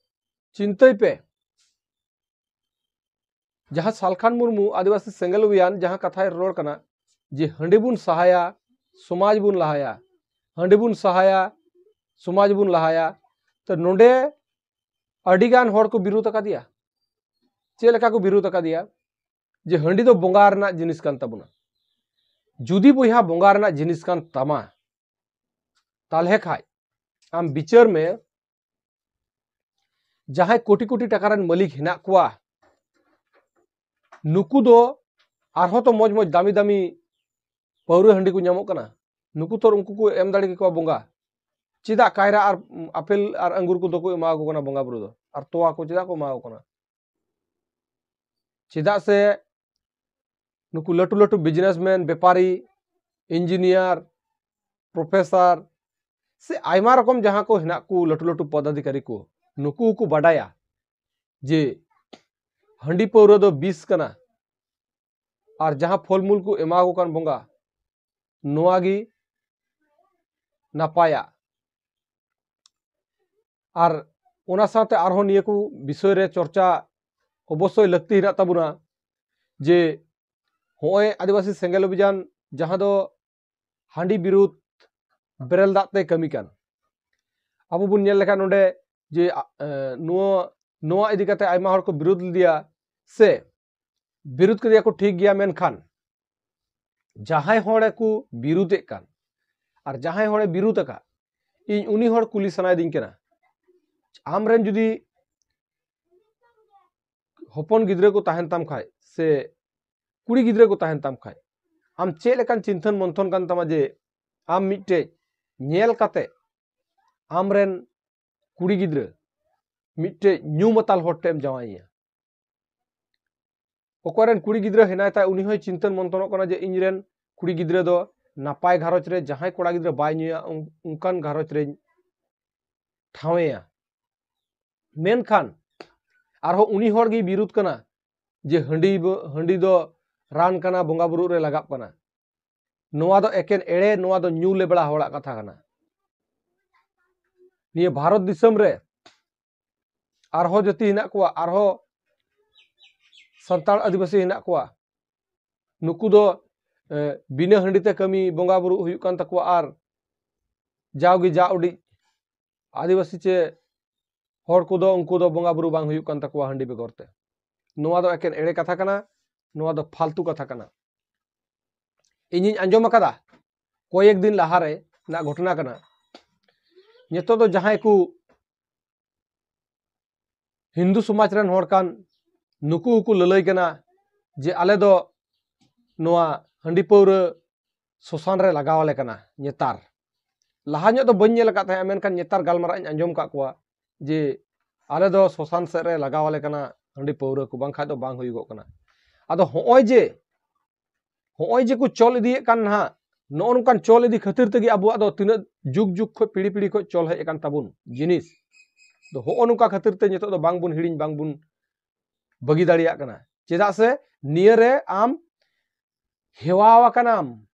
ᱪᱤᱱᱛᱟᱹᱭ ᱯᱮ, ᱡᱟᱦᱟᱸ ᱥᱟᱞᱠᱷᱟᱱ ᱢᱩᱨᱢᱩ ᱟᱹᱫᱤᱵᱟᱹᱥᱤ ᱥᱮᱸᱜᱮᱞ ᱚᱵᱷᱤᱭᱟᱱ ᱡᱟᱦᱟᱸ ᱠᱟᱛᱷᱟᱭ ᱨᱚᱲ ᱠᱟᱱᱟ, ᱡᱮ ᱦᱟᱺᱰᱤ ᱵᱚᱱ ᱥᱟᱦᱟᱭᱟ, ᱥᱚᱢᱟᱡᱽ ᱵᱚᱱ ᱞᱟᱦᱟᱭᱟ, ᱦᱟᱺᱰᱤ ᱵᱚᱱ ᱥᱟᱦᱟᱭᱟ, ᱥᱚᱢᱟᱡᱽ ᱵᱚᱱ ᱞᱟᱦᱟᱭᱟ᱾ ᱛᱚ ᱱᱚᱰᱮ ᱟᱹᱰᱤᱜᱟᱱ ᱦᱚᱲ ᱠᱚ ᱵᱤᱨᱳᱫ ᱟᱠᱟᱫᱮᱭᱟ᱾ ᱪᱮᱫ ᱞᱮᱠᱟ ᱠᱚ ᱵᱤᱨᱳᱫ ᱟᱠᱟᱫᱮᱭᱟ? ᱡᱮ ᱦᱟᱺᱰᱤ ᱫᱚ ᱵᱚᱸᱜᱟ ᱨᱮᱱᱟᱜ ᱡᱤᱱᱤᱥ ᱠᱟᱱ ᱛᱟᱵᱚᱱᱟ᱾ ᱡᱩᱫᱤ ᱵᱚᱭᱦᱟ ᱵᱚᱸᱜᱟ ᱨᱮᱱᱟᱜ ᱡᱤᱱᱤᱥ ᱠᱟᱱ ᱛᱟᱢᱟ, ᱛᱟᱦᱞᱮ ᱠᱷᱟᱡ ᱟᱢ ᱵᱤᱪᱟᱹᱨ ᱢᱮ, ᱡᱟᱦᱟᱸᱭ ᱠᱳᱴᱤ ᱠᱳᱴᱤ ᱴᱟᱠᱟ ᱨᱮᱱ ᱢᱟᱹᱞᱤᱠ ᱦᱮᱱᱟᱜ ᱠᱚᱣᱟ, ᱱᱩᱠᱩ ᱫᱚ ᱟᱨᱦᱚᱸ ᱛᱚ ᱢᱚᱡᱽ ᱢᱚᱡᱽ ᱫᱟᱢᱤ ᱫᱟᱢᱤ ᱯᱟᱹᱣᱨᱟᱹ ᱦᱟᱺᱰᱤ ᱠᱚ ᱧᱟᱢᱚᱜ ᱠᱟᱱᱟ᱾ ᱱᱩᱠᱩ ᱛᱚ ᱩᱱᱠᱩ ᱠᱚ ᱮᱢ ᱫᱟᱲᱮ ᱠᱮᱠᱚᱣᱟ ᱵᱚᱸᱜᱟ᱾ ᱪᱮᱫᱟᱜ ᱠᱟᱭᱨᱟ ᱟᱨ ᱟᱯᱮᱞ ᱟᱨ ᱟᱝᱜᱩᱨ ᱠᱚᱫᱚ ᱠᱚ ᱮᱢᱟ ᱠᱚ ᱠᱟᱱᱟ ᱵᱚᱸᱜᱟ ᱵᱩᱨᱩ ᱫᱚ, ᱟᱨ ᱛᱚᱣᱟ ᱠᱚ ᱪᱮᱫᱟᱜ ᱠᱚ ᱮᱢᱟ ᱠᱚ ᱠᱟᱱᱟ? ᱪᱮᱫᱟᱜ ᱥᱮ ᱱᱩᱠᱩ ᱞᱟᱹᱴᱩ ᱞᱟᱹᱴᱩ businessman, ᱵᱮᱯᱟᱨᱤ, engineer, professor ᱥᱮ ᱟᱭᱢᱟ ᱨᱚᱠᱚᱢ ᱡᱟᱦᱟᱸ ᱠᱚ ᱦᱮᱱᱟᱜ ᱠᱚ ᱞᱟᱹᱴᱩ ᱞᱟᱹᱴᱩ ᱯᱚᱫᱟᱫᱷᱤᱠᱟᱨᱤ ᱠᱚ, ᱱᱩᱠᱩ ᱦᱚᱸᱠᱚ ᱵᱟᱰᱟᱭᱟ ᱡᱮ ᱦᱟᱺᱰᱤ ᱯᱟᱹᱣᱨᱟᱹ ᱫᱚ ᱵᱤᱥ ᱠᱟᱱᱟ, ᱟᱨ ᱡᱟᱦᱟᱸ ᱯᱷᱚᱞᱢᱩᱞ ᱠᱚ ᱮᱢᱟ ᱠᱚ ᱠᱟᱱ ᱵᱚᱸᱜᱟ, ᱱᱚᱣᱟ ᱜᱮ ᱱᱟᱯᱟᱭᱟ᱾ ᱟᱨ ᱚᱱᱟ ᱥᱟᱶᱛᱮ ᱟᱨᱦᱚᱸ ᱱᱤᱭᱟᱹ ᱠᱚ ᱵᱤᱥᱚᱭ ᱨᱮ ᱪᱚᱨᱪᱟ ᱚᱵᱚᱥᱥᱳᱭ ᱞᱟᱹᱠᱛᱤ ᱦᱮᱱᱟᱜ ᱛᱟᱵᱚᱱᱟ, ᱡᱮ ᱦᱚᱸᱜᱼᱚᱭ ᱟᱹᱫᱤᱵᱟᱹᱥᱤ ᱥᱮᱸᱜᱮᱞ ᱚᱵᱷᱤᱡᱟᱱ, ᱡᱟᱦᱟᱸ ᱫᱚ ᱦᱟᱺᱰᱤ ᱵᱤᱨᱩᱫᱷ ᱵᱮᱨᱮᱞ ᱫᱟᱜ ᱛᱮᱭ ᱠᱟᱹᱢᱤ ᱠᱟᱱ, ᱟᱵᱚ ᱵᱚᱱ ᱧᱮᱞ ᱞᱮᱠᱷᱟᱱ ᱱᱚᱰᱮ ᱡᱮ, ᱟ, ᱮ, ᱱᱚᱣᱟ, ᱱᱚᱣᱟ ᱤᱫᱤ ᱠᱟᱛᱮ ᱟᱭᱢᱟ ᱦᱚᱲ ᱠᱚ ᱵᱤᱨᱩᱫᱷ ᱞᱮᱫᱮᱭᱟ ᱥᱮ ᱵᱤᱨᱩᱫᱷ ᱠᱮᱫᱮᱭᱟ ᱠᱚ, ᱴᱷᱤᱠ ᱜᱮᱭᱟ, ᱢᱮᱱᱠᱷᱟᱱ ᱡᱟᱦᱟᱸᱭ ᱦᱚᱲᱮ ᱠᱚ ᱵᱤᱨᱩᱫᱷᱮᱫ ᱠᱟᱱ ᱟᱨ ᱡᱟᱦᱟᱸᱭ ᱦᱚᱲᱮ ᱵᱤᱨᱩᱫᱷ ᱟᱠᱟᱫ, ᱤᱧ ᱩᱱᱤ ᱦᱚᱲ ᱠᱩᱞᱤ ᱥᱟᱱᱟᱭᱮᱫᱤᱧ ᱠᱟᱱᱟ, ᱟᱢᱨᱮᱱ ᱡᱩᱫᱤ ᱦᱚᱯᱚᱱ ᱜᱤᱫᱽᱨᱟᱹ ᱠᱚ ᱛᱟᱦᱮᱱ ᱛᱟᱢ ᱠᱷᱟᱡ ᱥᱮ ᱠᱩᱲᱤ ᱜᱤᱫᱽᱨᱟᱹ ᱠᱚ ᱛᱟᱦᱮᱱ ᱛᱟᱢ ᱠᱷᱟᱡ, ᱟᱢ ᱪᱮᱫ ᱞᱮᱠᱟᱱ ᱪᱤᱱᱛᱷᱟᱹᱱ ᱢᱚᱱᱛᱷᱚᱱ ᱠᱟᱱ ᱛᱟᱢᱟ ᱡᱮ ᱟᱢ ᱢᱤᱫᱴᱮᱡ ᱧᱮᱞ ᱠᱟᱛᱮ ᱟᱢᱨᱮᱱ ᱠᱩᱲᱤ ᱜᱤᱫᱽᱨᱟᱹ ᱢᱤᱫᱴᱮᱡ ᱧᱩ ᱢᱟᱛᱟᱞ ᱦᱚᱲ ᱴᱷᱮᱱ ᱮᱢ ᱡᱟᱶᱟᱭᱮᱭᱟ? ᱚᱠᱚᱭ ᱨᱮᱱ ᱠᱩᱲᱤ ᱜᱤᱫᱽᱨᱟᱹ ᱦᱮᱱᱟᱭ ᱛᱟᱭ, ᱩᱱᱤ ᱦᱚᱸᱭ ᱪᱤᱱᱛᱟᱹᱱ ᱢᱚᱱᱛᱷᱚᱱᱚᱜ ᱠᱟᱱᱟ ᱡᱮ ᱤᱧ ᱨᱮᱱ ᱠᱩᱲᱤ ᱜᱤᱫᱽᱨᱟᱹ ᱫᱚ ᱱᱟᱯᱟᱭ ᱜᱷᱟᱨᱚᱸᱡᱽ ᱨᱮ, ᱡᱟᱦᱟᱸᱭ ᱠᱚᱲᱟ ᱜᱤᱫᱽᱨᱟᱹ ᱵᱟᱭ ᱧᱩᱭᱟ, ᱚᱱ-, ᱚᱱᱠᱟᱱ ᱜᱷᱟᱨᱚᱸᱡᱽ ᱨᱮᱧ ᱴᱷᱟᱶᱮᱭᱟ᱾ ᱢᱮᱱᱠᱷᱟᱱ ᱟᱨᱦᱚᱸ ᱩᱱᱤ ᱦᱚᱲ ᱜᱮᱭ ᱵᱤᱨᱩᱫᱷ ᱠᱟᱱᱟ ᱡᱮ ᱦᱟᱺᱰᱤ ᱵᱚ-, ᱦᱟᱺᱰᱤ ᱫᱚ ᱨᱟᱱ ᱠᱟᱱᱟ, ᱵᱚᱸᱜᱟ ᱵᱩᱨᱩᱜ ᱨᱮ ᱞᱟᱜᱟᱜ ᱠᱟᱱᱟ᱾ ᱱᱚᱣᱟ ᱫᱚ ᱮᱠᱮᱱ ᱮᱲᱮ, ᱱᱚᱣᱟ ᱫᱚ ᱧᱩ ᱞᱮᱵᱲᱟ ᱦᱚᱲᱟᱜ ᱠᱟᱛᱷᱟ ᱠᱟᱱᱟ᱾ ᱱᱤᱭᱟᱹ ᱵᱷᱟᱨᱚᱛ ᱫᱤᱥᱚᱢ ᱨᱮ ᱟᱨᱦᱚᱸ ᱡᱟᱹᱛᱤ ᱦᱮᱱᱟᱜ ᱠᱚᱣᱟ, ᱟᱨᱦᱚᱸ ᱥᱟᱱᱛᱟᱲ ᱟᱹᱫᱤᱵᱟᱹᱥᱤ ᱦᱮᱱᱟᱜ ᱠᱚᱣᱟ᱾ ᱱᱩᱠᱩ ᱫᱚ ᱵᱤᱱᱟᱹ ᱦᱟᱺᱰᱤ ᱛᱮ ᱠᱟᱹᱢᱤ ᱵᱚᱸᱜᱟ ᱵᱩᱨᱩ ᱦᱩᱭᱩᱜ ᱠᱟᱱ ᱛᱟᱠᱚᱣᱟ, ᱟᱨ ᱡᱟᱣᱜᱮ ᱡᱟ ᱩᱰᱤᱡ ᱟᱹᱫᱤᱵᱟᱹᱥᱤ ᱪᱮ ᱦᱚᱲ ᱠᱚᱫᱚ ᱩᱱᱠᱩ ᱫᱚ ᱵᱚᱸᱜᱟ ᱵᱩᱨᱩ ᱵᱟᱝ ᱦᱩᱭᱩᱜ ᱠᱟᱱ ᱛᱟᱠᱚᱣᱟ ᱦᱟᱺᱰᱤ ᱵᱮᱜᱚᱨ ᱛᱮ᱾ ᱱᱚᱣᱟ ᱫᱚ ᱮᱠᱮᱱ ᱮᱲᱮ ᱠᱟᱛᱷᱟ ᱠᱟᱱᱟ, ᱱᱚᱣᱟ ᱫᱚ ᱯᱷᱟᱞᱛᱩ ᱠᱟᱛᱷᱟ ᱠᱟᱱᱟ᱾ ᱤᱧᱤᱧ ᱟᱸᱡᱚᱢ ᱟᱠᱟᱫᱟ, ᱠᱚᱭᱮᱠ ᱫᱤᱱ ᱞᱟᱦᱟᱨᱮ ᱨᱮᱱᱟᱜ ᱜᱷᱚᱴᱚᱱᱟ ᱠᱟᱱᱟ᱾ ᱱᱤᱛᱚᱜ ᱫᱚ ᱡᱟᱦᱟᱸᱭ ᱠᱚ ᱦᱤᱱᱫᱩ ᱥᱚᱢᱟᱡᱽ ᱨᱮᱱ ᱦᱚᱲ ᱠᱟᱱ, ᱱᱩᱠᱩ ᱦᱚᱸᱠᱚ ᱞᱟᱹᱞᱟᱹᱭ ᱠᱟᱱᱟ ᱡᱮ ᱟᱞᱮ ᱫᱚ ᱱᱚᱣᱟ ᱦᱟᱺᱰᱤ ᱯᱟᱹᱣᱨᱟᱹ ᱥᱚᱥᱟᱱ ᱨᱮ ᱞᱟᱜᱟᱣ ᱟᱞᱮ ᱠᱟᱱᱟ ᱱᱮᱛᱟᱨ᱾ ᱞᱟᱦᱟ ᱧᱚᱜ ᱫᱚ ᱵᱟᱹᱧ ᱧᱮᱞ ᱟᱠᱟᱫ ᱛᱟᱦᱮᱸᱫ, ᱢᱮᱱᱠᱷᱟᱱ ᱱᱮᱛᱟᱨ ᱜᱟᱞᱢᱟᱨᱟᱜ ᱤᱧ ᱟᱸᱡᱚᱢ ᱟᱠᱟᱫ ᱠᱚᱣᱟ ᱡᱮ ᱟᱞᱮ ᱫᱚ ᱥᱚᱥᱟᱱ ᱥᱮᱫ ᱨᱮ ᱞᱟᱜᱟᱣ ᱟᱞᱮ ᱠᱟᱱᱟ ᱦᱟᱺᱰᱤ ᱯᱟᱹᱣᱨᱟᱹ ᱠᱚ, ᱵᱟᱝᱠᱷᱟᱡ ᱫᱚ ᱵᱟᱝ ᱦᱩᱭᱩᱜᱚᱜ ᱠᱟᱱᱟ᱾ ᱟᱫᱚ ᱦᱚᱸᱜᱼᱚᱭ ᱡᱮ, ᱦᱚᱸᱜᱼᱚᱭ ᱡᱮ ᱠᱚ ᱪᱚᱞ ᱤᱫᱤᱭᱮᱫ ᱠᱟᱱ ᱱᱟᱦᱟᱜ, ᱱᱚᱜᱼᱚ ᱱᱚᱝᱠᱟᱱ ᱪᱚᱞ ᱤᱫᱤ ᱠᱷᱟᱹᱛᱤᱨ ᱛᱮᱜᱮ ᱟᱵᱚᱣᱟᱜ ᱫᱚ ᱛᱤᱱᱟᱹᱜ ᱡᱩᱜᱽ ᱡᱩᱜᱽ ᱠᱷᱚᱱ, ᱯᱤᱲᱦᱤ ᱯᱤᱲᱦᱤ ᱠᱷᱚᱱ ᱪᱚᱞ ᱦᱮᱡ ᱟᱠᱟᱱ ᱛᱟᱵᱚᱱ ᱡᱤᱱᱤᱥ᱾ ᱫᱚ ᱦᱚᱸᱜᱼᱚ ᱱᱚᱝᱠᱟ ᱠᱷᱟᱹᱛᱤᱨ ᱛᱮ ᱱᱤᱛᱚᱜ ᱫᱚ ᱵᱟᱝᱵᱚᱱ ᱦᱤᱲᱤᱧ, ᱵᱟᱝᱵᱚᱱ ᱵᱟᱹᱜᱤ ᱫᱟᱲᱮᱭᱟᱜ ᱠᱟᱱᱟ᱾ ᱪᱮᱫᱟᱜ ᱥᱮ ᱱᱤᱭᱟᱹ ᱨᱮ ᱟᱢ ᱦᱮᱣᱟᱣ ᱟᱠᱟᱱᱟᱢ,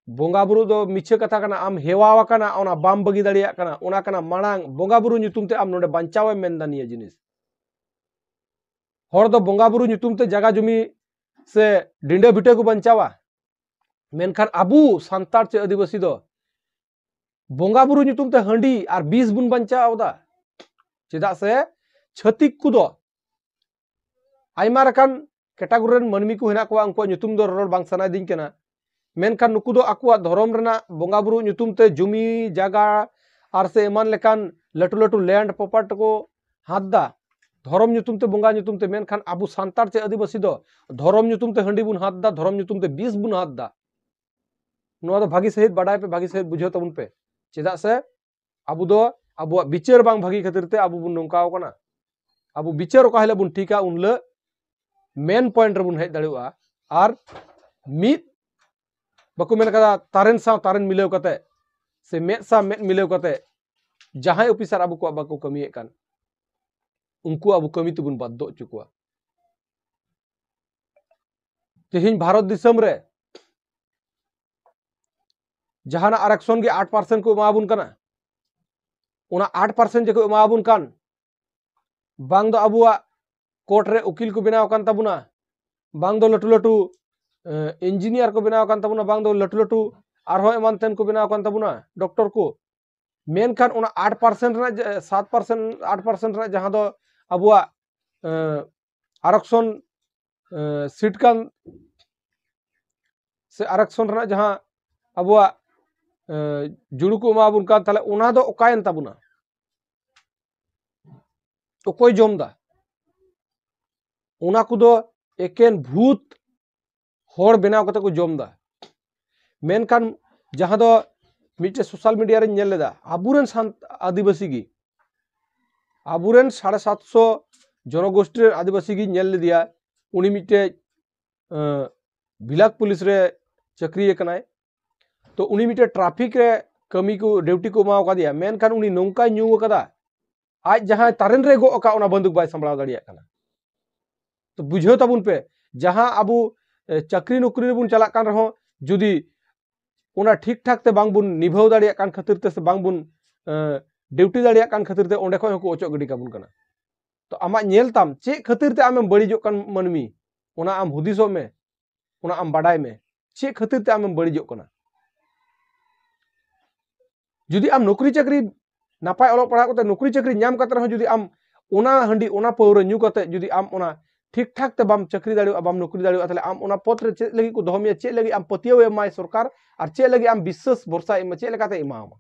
ᱵᱚᱸᱜᱟ ᱵᱩᱨᱩ ᱫᱚ ᱢᱤᱪᱷᱟᱹ ᱠᱟᱛᱷᱟ ᱠᱟᱱᱟ, ᱟᱢ ᱦᱮᱣᱟᱣ ᱟᱠᱟᱱᱟ, ᱚᱱᱟ ᱵᱟᱢ ᱵᱟᱹᱜᱤ ᱫᱟᱲᱮᱭᱟᱜ ᱠᱟᱱᱟ᱾ ᱚᱱᱟ ᱠᱟᱱᱟ ᱢᱟᱲᱟᱝ ᱵᱚᱸᱜᱟ ᱵᱩᱨᱩ ᱧᱩᱛᱩᱢ ᱛᱮ ᱟᱢ ᱱᱚᱰᱮ ᱵᱟᱧᱪᱟᱣ ᱮᱢ ᱢᱮᱱᱫᱟ ᱱᱤᱭᱟᱹ ᱡᱤᱱᱤᱥ᱾ ᱦᱚᱲ ᱫᱚ ᱵᱚᱸᱜᱟ ᱵᱩᱨᱩ ᱧᱩᱛᱩᱢ ᱛᱮ ᱡᱟᱜᱟ ᱡᱩᱢᱤ ᱥᱮ ᱰᱤᱸᱰᱟᱹ ᱵᱷᱤᱴᱟᱹ ᱠᱚ ᱵᱟᱧᱪᱟᱣᱟ, ᱢᱮᱱᱠᱷᱟᱱ ᱟᱵᱚ ᱥᱟᱱᱛᱟᱲ ᱪᱮ ᱟᱹᱫᱤᱵᱟᱹᱥᱤ ᱫᱚ ᱵᱚᱸᱜᱟ ᱵᱩᱨᱩ ᱧᱩᱛᱩᱢ ᱛᱮ ᱦᱟᱺᱰᱤ ᱟᱨ ᱵᱤᱥ ᱵᱚᱱ ᱵᱟᱧᱪᱟᱣ ᱮᱫᱟ᱾ ᱪᱮᱫᱟᱜ ᱥᱮ ᱪᱷᱟᱹᱛᱤᱠ ᱠᱚᱫᱚ ᱟᱭᱢᱟ ᱞᱮᱠᱟᱱ category ᱨᱮᱱ ᱢᱟᱹᱱᱢᱤ ᱠᱚ ᱦᱮᱱᱟᱜ ᱠᱚᱣᱟ, ᱩᱱᱠᱩᱣᱟᱜ ᱧᱩᱛᱩᱢ ᱫᱚ ᱨᱚᱲ ᱵᱟᱝ ᱥᱟᱱᱟᱭᱮᱫᱤᱧ ᱠᱟᱱᱟ, ᱢᱮᱱᱠᱷᱟᱱ ᱱᱩᱠᱩ ᱫᱚ ᱟᱠᱚᱣᱟᱜ ᱫᱷᱚᱨᱚᱢ ᱨᱮᱱᱟᱜ ᱵᱚᱸᱜᱟ ᱵᱩᱨᱩ ᱧᱩᱛᱩᱢ ᱛᱮ ᱡᱩᱢᱤ ᱡᱟᱜᱟ ᱟᱨ ᱥᱮ ᱮᱢᱟᱱ ᱞᱮᱠᱟᱱ ᱞᱟᱹᱴᱩ ᱞᱟᱹᱴᱩ land property ᱠᱚ ᱦᱟᱛ ᱫᱟ᱾ ᱫᱷᱚᱨᱚᱢ ᱧᱩᱛᱩᱢ ᱛᱮ, ᱵᱚᱸᱜᱟ ᱧᱩᱛᱩᱢ ᱛᱮ, ᱢᱮᱱᱠᱷᱟᱱ ᱟᱵᱚ ᱥᱟᱱᱛᱟᱲ ᱪᱮ ᱟᱹᱫᱤᱵᱟᱹᱥᱤ ᱫᱚ ᱫᱷᱚᱨᱚᱢ ᱧᱩᱛᱩᱢ ᱛᱮ ᱦᱟᱺᱰᱤ ᱵᱚᱱ ᱦᱟᱛ ᱫᱟ, ᱫᱷᱚᱨᱚᱢ ᱧᱩᱛᱩᱢ ᱛᱮ ᱵᱤᱥ ᱵᱚᱱ ᱦᱟᱛ ᱫᱟ᱾ ᱱᱚᱣᱟ ᱫᱚ ᱵᱷᱟᱹᱜᱤ ᱥᱟᱹᱦᱤᱡ ᱵᱟᱰᱟᱭ ᱯᱮ, ᱵᱷᱟᱹᱜᱤ ᱥᱟᱹᱦᱤᱡ ᱵᱩᱡᱷᱟᱹᱣ ᱛᱟᱵᱚᱱ ᱯᱮ᱾ ᱪᱮᱫᱟᱜ ᱥᱮ ᱟᱵᱚ ᱫᱚ ᱟᱵᱚᱣᱟᱜ ᱵᱤᱪᱟᱹᱨ ᱵᱟᱝ ᱵᱷᱟᱹᱜᱤ ᱠᱷᱟᱹᱛᱤᱨ ᱛᱮ ᱟᱵᱚ ᱵᱚᱱ ᱱᱚᱝᱠᱟᱣ ᱠᱟᱱᱟ᱾ ᱟᱵᱚ ᱵᱤᱪᱟᱹᱨ ᱚᱠᱟ ᱦᱤᱞᱳᱜ ᱵᱚᱱ ᱴᱷᱤᱠᱟ, ᱩᱱ ᱦᱤᱞᱳᱜ main point ᱨᱮᱵᱚᱱ ᱦᱮᱡ ᱫᱟᱲᱮᱭᱟᱜᱼᱟ᱾ ᱟᱨ ᱢᱤᱫ, ᱵᱟᱠᱚ ᱢᱮᱱ ᱠᱟᱫᱟ, ᱛᱟᱨᱮᱱ ᱥᱟᱶ ᱛᱟᱨᱮᱱ ᱢᱤᱞᱟᱹᱣ ᱠᱟᱛᱮ ᱥᱮ ᱢᱮᱫ ᱥᱟᱶ ᱢᱮᱫ ᱢᱤᱞᱟᱹᱣ ᱠᱟᱛᱮ ᱡᱟᱦᱟᱸᱭ officer ᱟᱵᱚ ᱠᱚᱣᱟᱜ ᱵᱟᱠᱚ ᱠᱟᱹᱢᱤᱭᱮᱫ ᱠᱟᱱ, ᱩᱱᱠᱩ ᱟᱵᱚ ᱠᱟᱹᱢᱤ ᱛᱮᱵᱚᱱ ᱵᱟᱫᱽᱫᱷᱚ ᱦᱚᱪᱚ ᱠᱚᱣᱟ᱾ ᱛᱮᱦᱮᱧ ᱵᱷᱟᱨᱚᱛ ᱫᱤᱥᱚᱢ ᱨᱮ ᱡᱟᱦᱟᱱᱟᱜ ᱟᱨᱮᱠᱥᱚᱱ ᱜᱮ ᱟᱴ percent ᱠᱚ ᱮᱢᱟᱵᱚᱱ ᱠᱟᱱᱟ, ᱚᱱᱟ ᱟᱴ percent ᱡᱮᱠᱚ ᱮᱢᱟᱵᱚᱱ ᱠᱟᱱ, ᱵᱟᱝ ᱫᱚ ᱟᱵᱚᱣᱟᱜ court ᱨᱮ ᱩᱠᱤᱞ ᱠᱚ ᱵᱮᱱᱟᱣ ᱟᱠᱟᱱ ᱛᱟᱵᱚᱱᱟ, ᱵᱟᱝ ᱫᱚ ᱞᱟᱹᱴᱩ ᱞᱟᱹᱴᱩ ᱤᱧᱡᱤᱱᱤᱭᱟᱨ ᱠᱚ ᱵᱮᱱᱟᱣ ᱟᱠᱟᱱ ᱛᱟᱵᱚᱱᱟ, ᱵᱟᱝ ᱫᱚ ᱞᱟᱹᱴᱩ ᱞᱟᱹᱴᱩ ᱟᱨᱦᱚᱸ ᱮᱢᱟᱱ ᱛᱮᱱ ᱠᱚ ᱵᱮᱱᱟᱣ ᱟᱠᱟᱱ ᱛᱟᱵᱚᱱᱟ, ᱰᱚᱠᱴᱚᱨ ᱠᱚ᱾ ᱢᱮᱱᱠᱷᱟᱱ ᱚᱱᱟ ᱟᱴ ᱯᱟᱨᱥᱮᱱᱴ ᱨᱮᱱᱟᱜ ᱡᱮ, ᱥᱟᱛ ᱯᱟᱨᱥᱮᱱᱴ, ᱟᱴ ᱯᱟᱨᱥᱮᱱᱴ ᱨᱮᱱᱟᱜ ᱡᱟᱦᱟᱸ ᱫᱚ ᱟᱵᱚᱣᱟᱜ ᱟᱨᱚᱠᱥᱚᱱ ᱥᱤᱴ ᱠᱟᱱ ᱥᱮ ᱟᱨᱚᱠᱥᱚᱱ ᱨᱮᱱᱟᱜ ᱡᱟᱦᱟᱸ ᱟᱵᱚᱣᱟᱜ ᱡᱩᱲᱩ ᱠᱚ ᱮᱢᱟᱵᱚᱱ ᱠᱟᱱ, ᱛᱟᱦᱞᱮ ᱚᱱᱟ ᱫᱚ ᱚᱠᱟᱭᱮᱱ ᱛᱟᱵᱚᱱᱟ? ᱚᱠᱚᱭ ᱡᱚᱢ ᱫᱟ? ᱚᱱᱟ ᱠᱚᱫᱚ ᱮᱠᱮᱱ ᱵᱷᱩᱛ ᱦᱚᱲ ᱵᱮᱱᱟᱣ ᱠᱟᱛᱮ ᱠᱚ ᱡᱚᱢ ᱫᱟ᱾ ᱢᱮᱱᱠᱷᱟᱱ ᱡᱟᱦᱟᱸ ᱫᱚ ᱢᱤᱫᱴᱮᱡ ᱥᱳᱥᱟᱞ ᱢᱤᱰᱤᱭᱟ ᱨᱮᱧ ᱧᱮᱞ ᱞᱮᱫᱟ, ᱟᱵᱚᱨᱮᱱ ᱥᱟᱱ-, ᱟᱹᱫᱤᱵᱟᱹᱥᱤ ᱜᱮ, ᱟᱵᱚᱨᱮᱱ ᱥᱟᱲᱮ ᱥᱟᱛᱥᱚ ᱡᱚᱱᱚᱜᱳᱥᱴᱤ ᱨᱮᱱ ᱟᱹᱫᱤᱵᱟᱹᱥᱤ ᱜᱮᱧ ᱧᱮᱞ ᱞᱮᱫᱮᱭᱟ, ᱩᱱᱤ ᱢᱤᱫᱴᱮᱡ ᱵᱷᱤᱞᱟᱠ ᱯᱩᱞᱤᱥ ᱨᱮ ᱪᱟᱹᱠᱨᱤ ᱟᱠᱟᱱᱟᱭ᱾ ᱛᱚ ᱩᱱᱤ ᱢᱤᱫᱴᱮᱡ ᱴᱨᱟᱯᱷᱤᱠ ᱨᱮ ᱠᱟᱹᱢᱤ ᱠᱚ, ᱰᱤᱭᱩᱴᱤ ᱠᱚ ᱮᱢᱟᱣ ᱠᱟᱫᱮᱭᱟ, ᱢᱮᱱᱠᱷᱟᱱ ᱩᱱᱤ ᱱᱚᱝᱠᱟᱭ ᱧᱩ ᱟᱠᱟᱫᱟ, ᱟᱡ ᱡᱟᱦᱟᱸᱭ ᱛᱟᱨᱮᱱ ᱨᱮ ᱜᱚᱜ ᱟᱠᱟᱫ ᱚᱱᱟ ᱵᱟᱱᱫᱩᱠ ᱵᱟᱭ ᱥᱟᱢᱵᱲᱟᱣ ᱫᱟᱲᱮᱭᱟᱜ ᱠᱟᱱᱟ᱾ ᱛᱚ ᱵᱩᱡᱷᱟᱹᱣ ᱛᱟᱵᱚᱱ ᱯᱮ, ᱡᱟᱦᱟᱸ ᱟᱵᱚ ᱪᱟᱹᱠᱨᱤ ᱱᱚᱠᱨᱤ ᱨᱮᱵᱚᱱ ᱪᱟᱞᱟᱜ ᱠᱟᱱ ᱨᱮᱦᱚᱸ, ᱡᱩᱫᱤ ᱚᱱᱟ ᱴᱷᱤᱠ ᱴᱷᱟᱠ ᱛᱮ ᱵᱟᱝᱵᱚᱱ ᱱᱤᱵᱷᱟᱹᱣ ᱫᱟᱲᱮᱭᱟᱜ ᱠᱟᱱ ᱠᱷᱟᱹᱛᱤᱨ ᱛᱮ ᱥᱮ ᱵᱟᱝᱵᱚᱱ ᱰᱤᱭᱩᱴᱤ ᱫᱟᱲᱮᱭᱟᱜ ᱠᱟᱱ ᱠᱷᱟᱹᱛᱤᱨ ᱛᱮ ᱚᱸᱰᱮ ᱠᱷᱚᱱ ᱦᱚᱸᱠᱚ ᱚᱪᱚᱜ ᱜᱤᱰᱤ ᱠᱟᱵᱚᱱ ᱠᱟᱱᱟ᱾ ᱛᱚ ᱟᱢᱟᱜ ᱧᱮᱞ ᱛᱟᱢ ᱪᱮᱫ ᱠᱷᱟᱹᱛᱤᱨ ᱛᱮ ᱟᱢᱮᱢ ᱵᱟᱹᱲᱤᱡᱚᱜ ᱠᱟᱱ ᱢᱟᱹᱱᱢᱤ, ᱚᱱᱟ ᱟᱢ ᱦᱩᱫᱤᱥᱚᱜ ᱢᱮ, ᱚᱱᱟ ᱟᱢ ᱵᱟᱰᱟᱭ ᱢᱮ, ᱪᱮᱫ ᱠᱷᱟᱹᱛᱤᱨ ᱛᱮ ᱟᱢᱮᱢ ᱵᱟᱹᱲᱤᱡᱚᱜ ᱠᱟᱱᱟ᱾ ᱡᱩᱫᱤ ᱟᱢ ᱱᱚᱠᱨᱤ ᱪᱟᱹᱠᱨᱤ, ᱱᱟᱯᱟᱭ ᱚᱞᱚᱜ ᱯᱟᱲᱦᱟᱜ ᱠᱟᱛᱮ ᱱᱚᱠᱨᱤ ᱪᱟᱹᱠᱨᱤ ᱧᱟᱢ ᱠᱟᱛᱮ ᱨᱮᱦᱚᱸ ᱡᱩᱫᱤ ᱟᱢ ᱚᱱᱟ ᱦᱟᱺᱰᱤ, ᱚᱱᱟ ᱯᱟᱹᱣᱨᱟᱹ ᱧᱩ ᱠᱟᱛᱮ ᱡᱩᱫᱤ ᱟᱢ ᱚᱱᱟ ᱴᱷᱤᱠ ᱴᱷᱟᱠ ᱛᱮ ᱵᱟᱢ ᱪᱟᱹᱠᱨᱤ ᱫᱟᱲᱮᱭᱟᱜᱼᱟ, ᱵᱟᱢ ᱱᱚᱠᱨᱤ ᱫᱟᱲᱮᱭᱟᱜᱼᱟ, ᱛᱟᱦᱞᱮ ᱟᱢ ᱚᱱᱟ ᱯᱚᱫᱽ ᱨᱮ ᱪᱮᱫ ᱞᱟᱹᱜᱤᱫ ᱠᱚ ᱫᱚᱦᱚ ᱢᱮᱭᱟ, ᱪᱮᱫ ᱞᱟᱹᱜᱤᱫ ᱟᱢ ᱯᱟᱹᱛᱭᱟᱹᱣ ᱮᱢᱟᱭ ᱥᱚᱨᱠᱟᱨ, ᱟᱨ ᱪᱮᱫ ᱞᱟᱹᱜᱤᱫ ᱟᱢ ᱵᱤᱥᱥᱟᱹᱥ ᱵᱷᱚᱨᱥᱟ ᱮᱢᱟ, ᱪᱮᱫ ᱞᱮᱠᱟᱛᱮ ᱮᱢᱟᱣᱟᱢᱟ?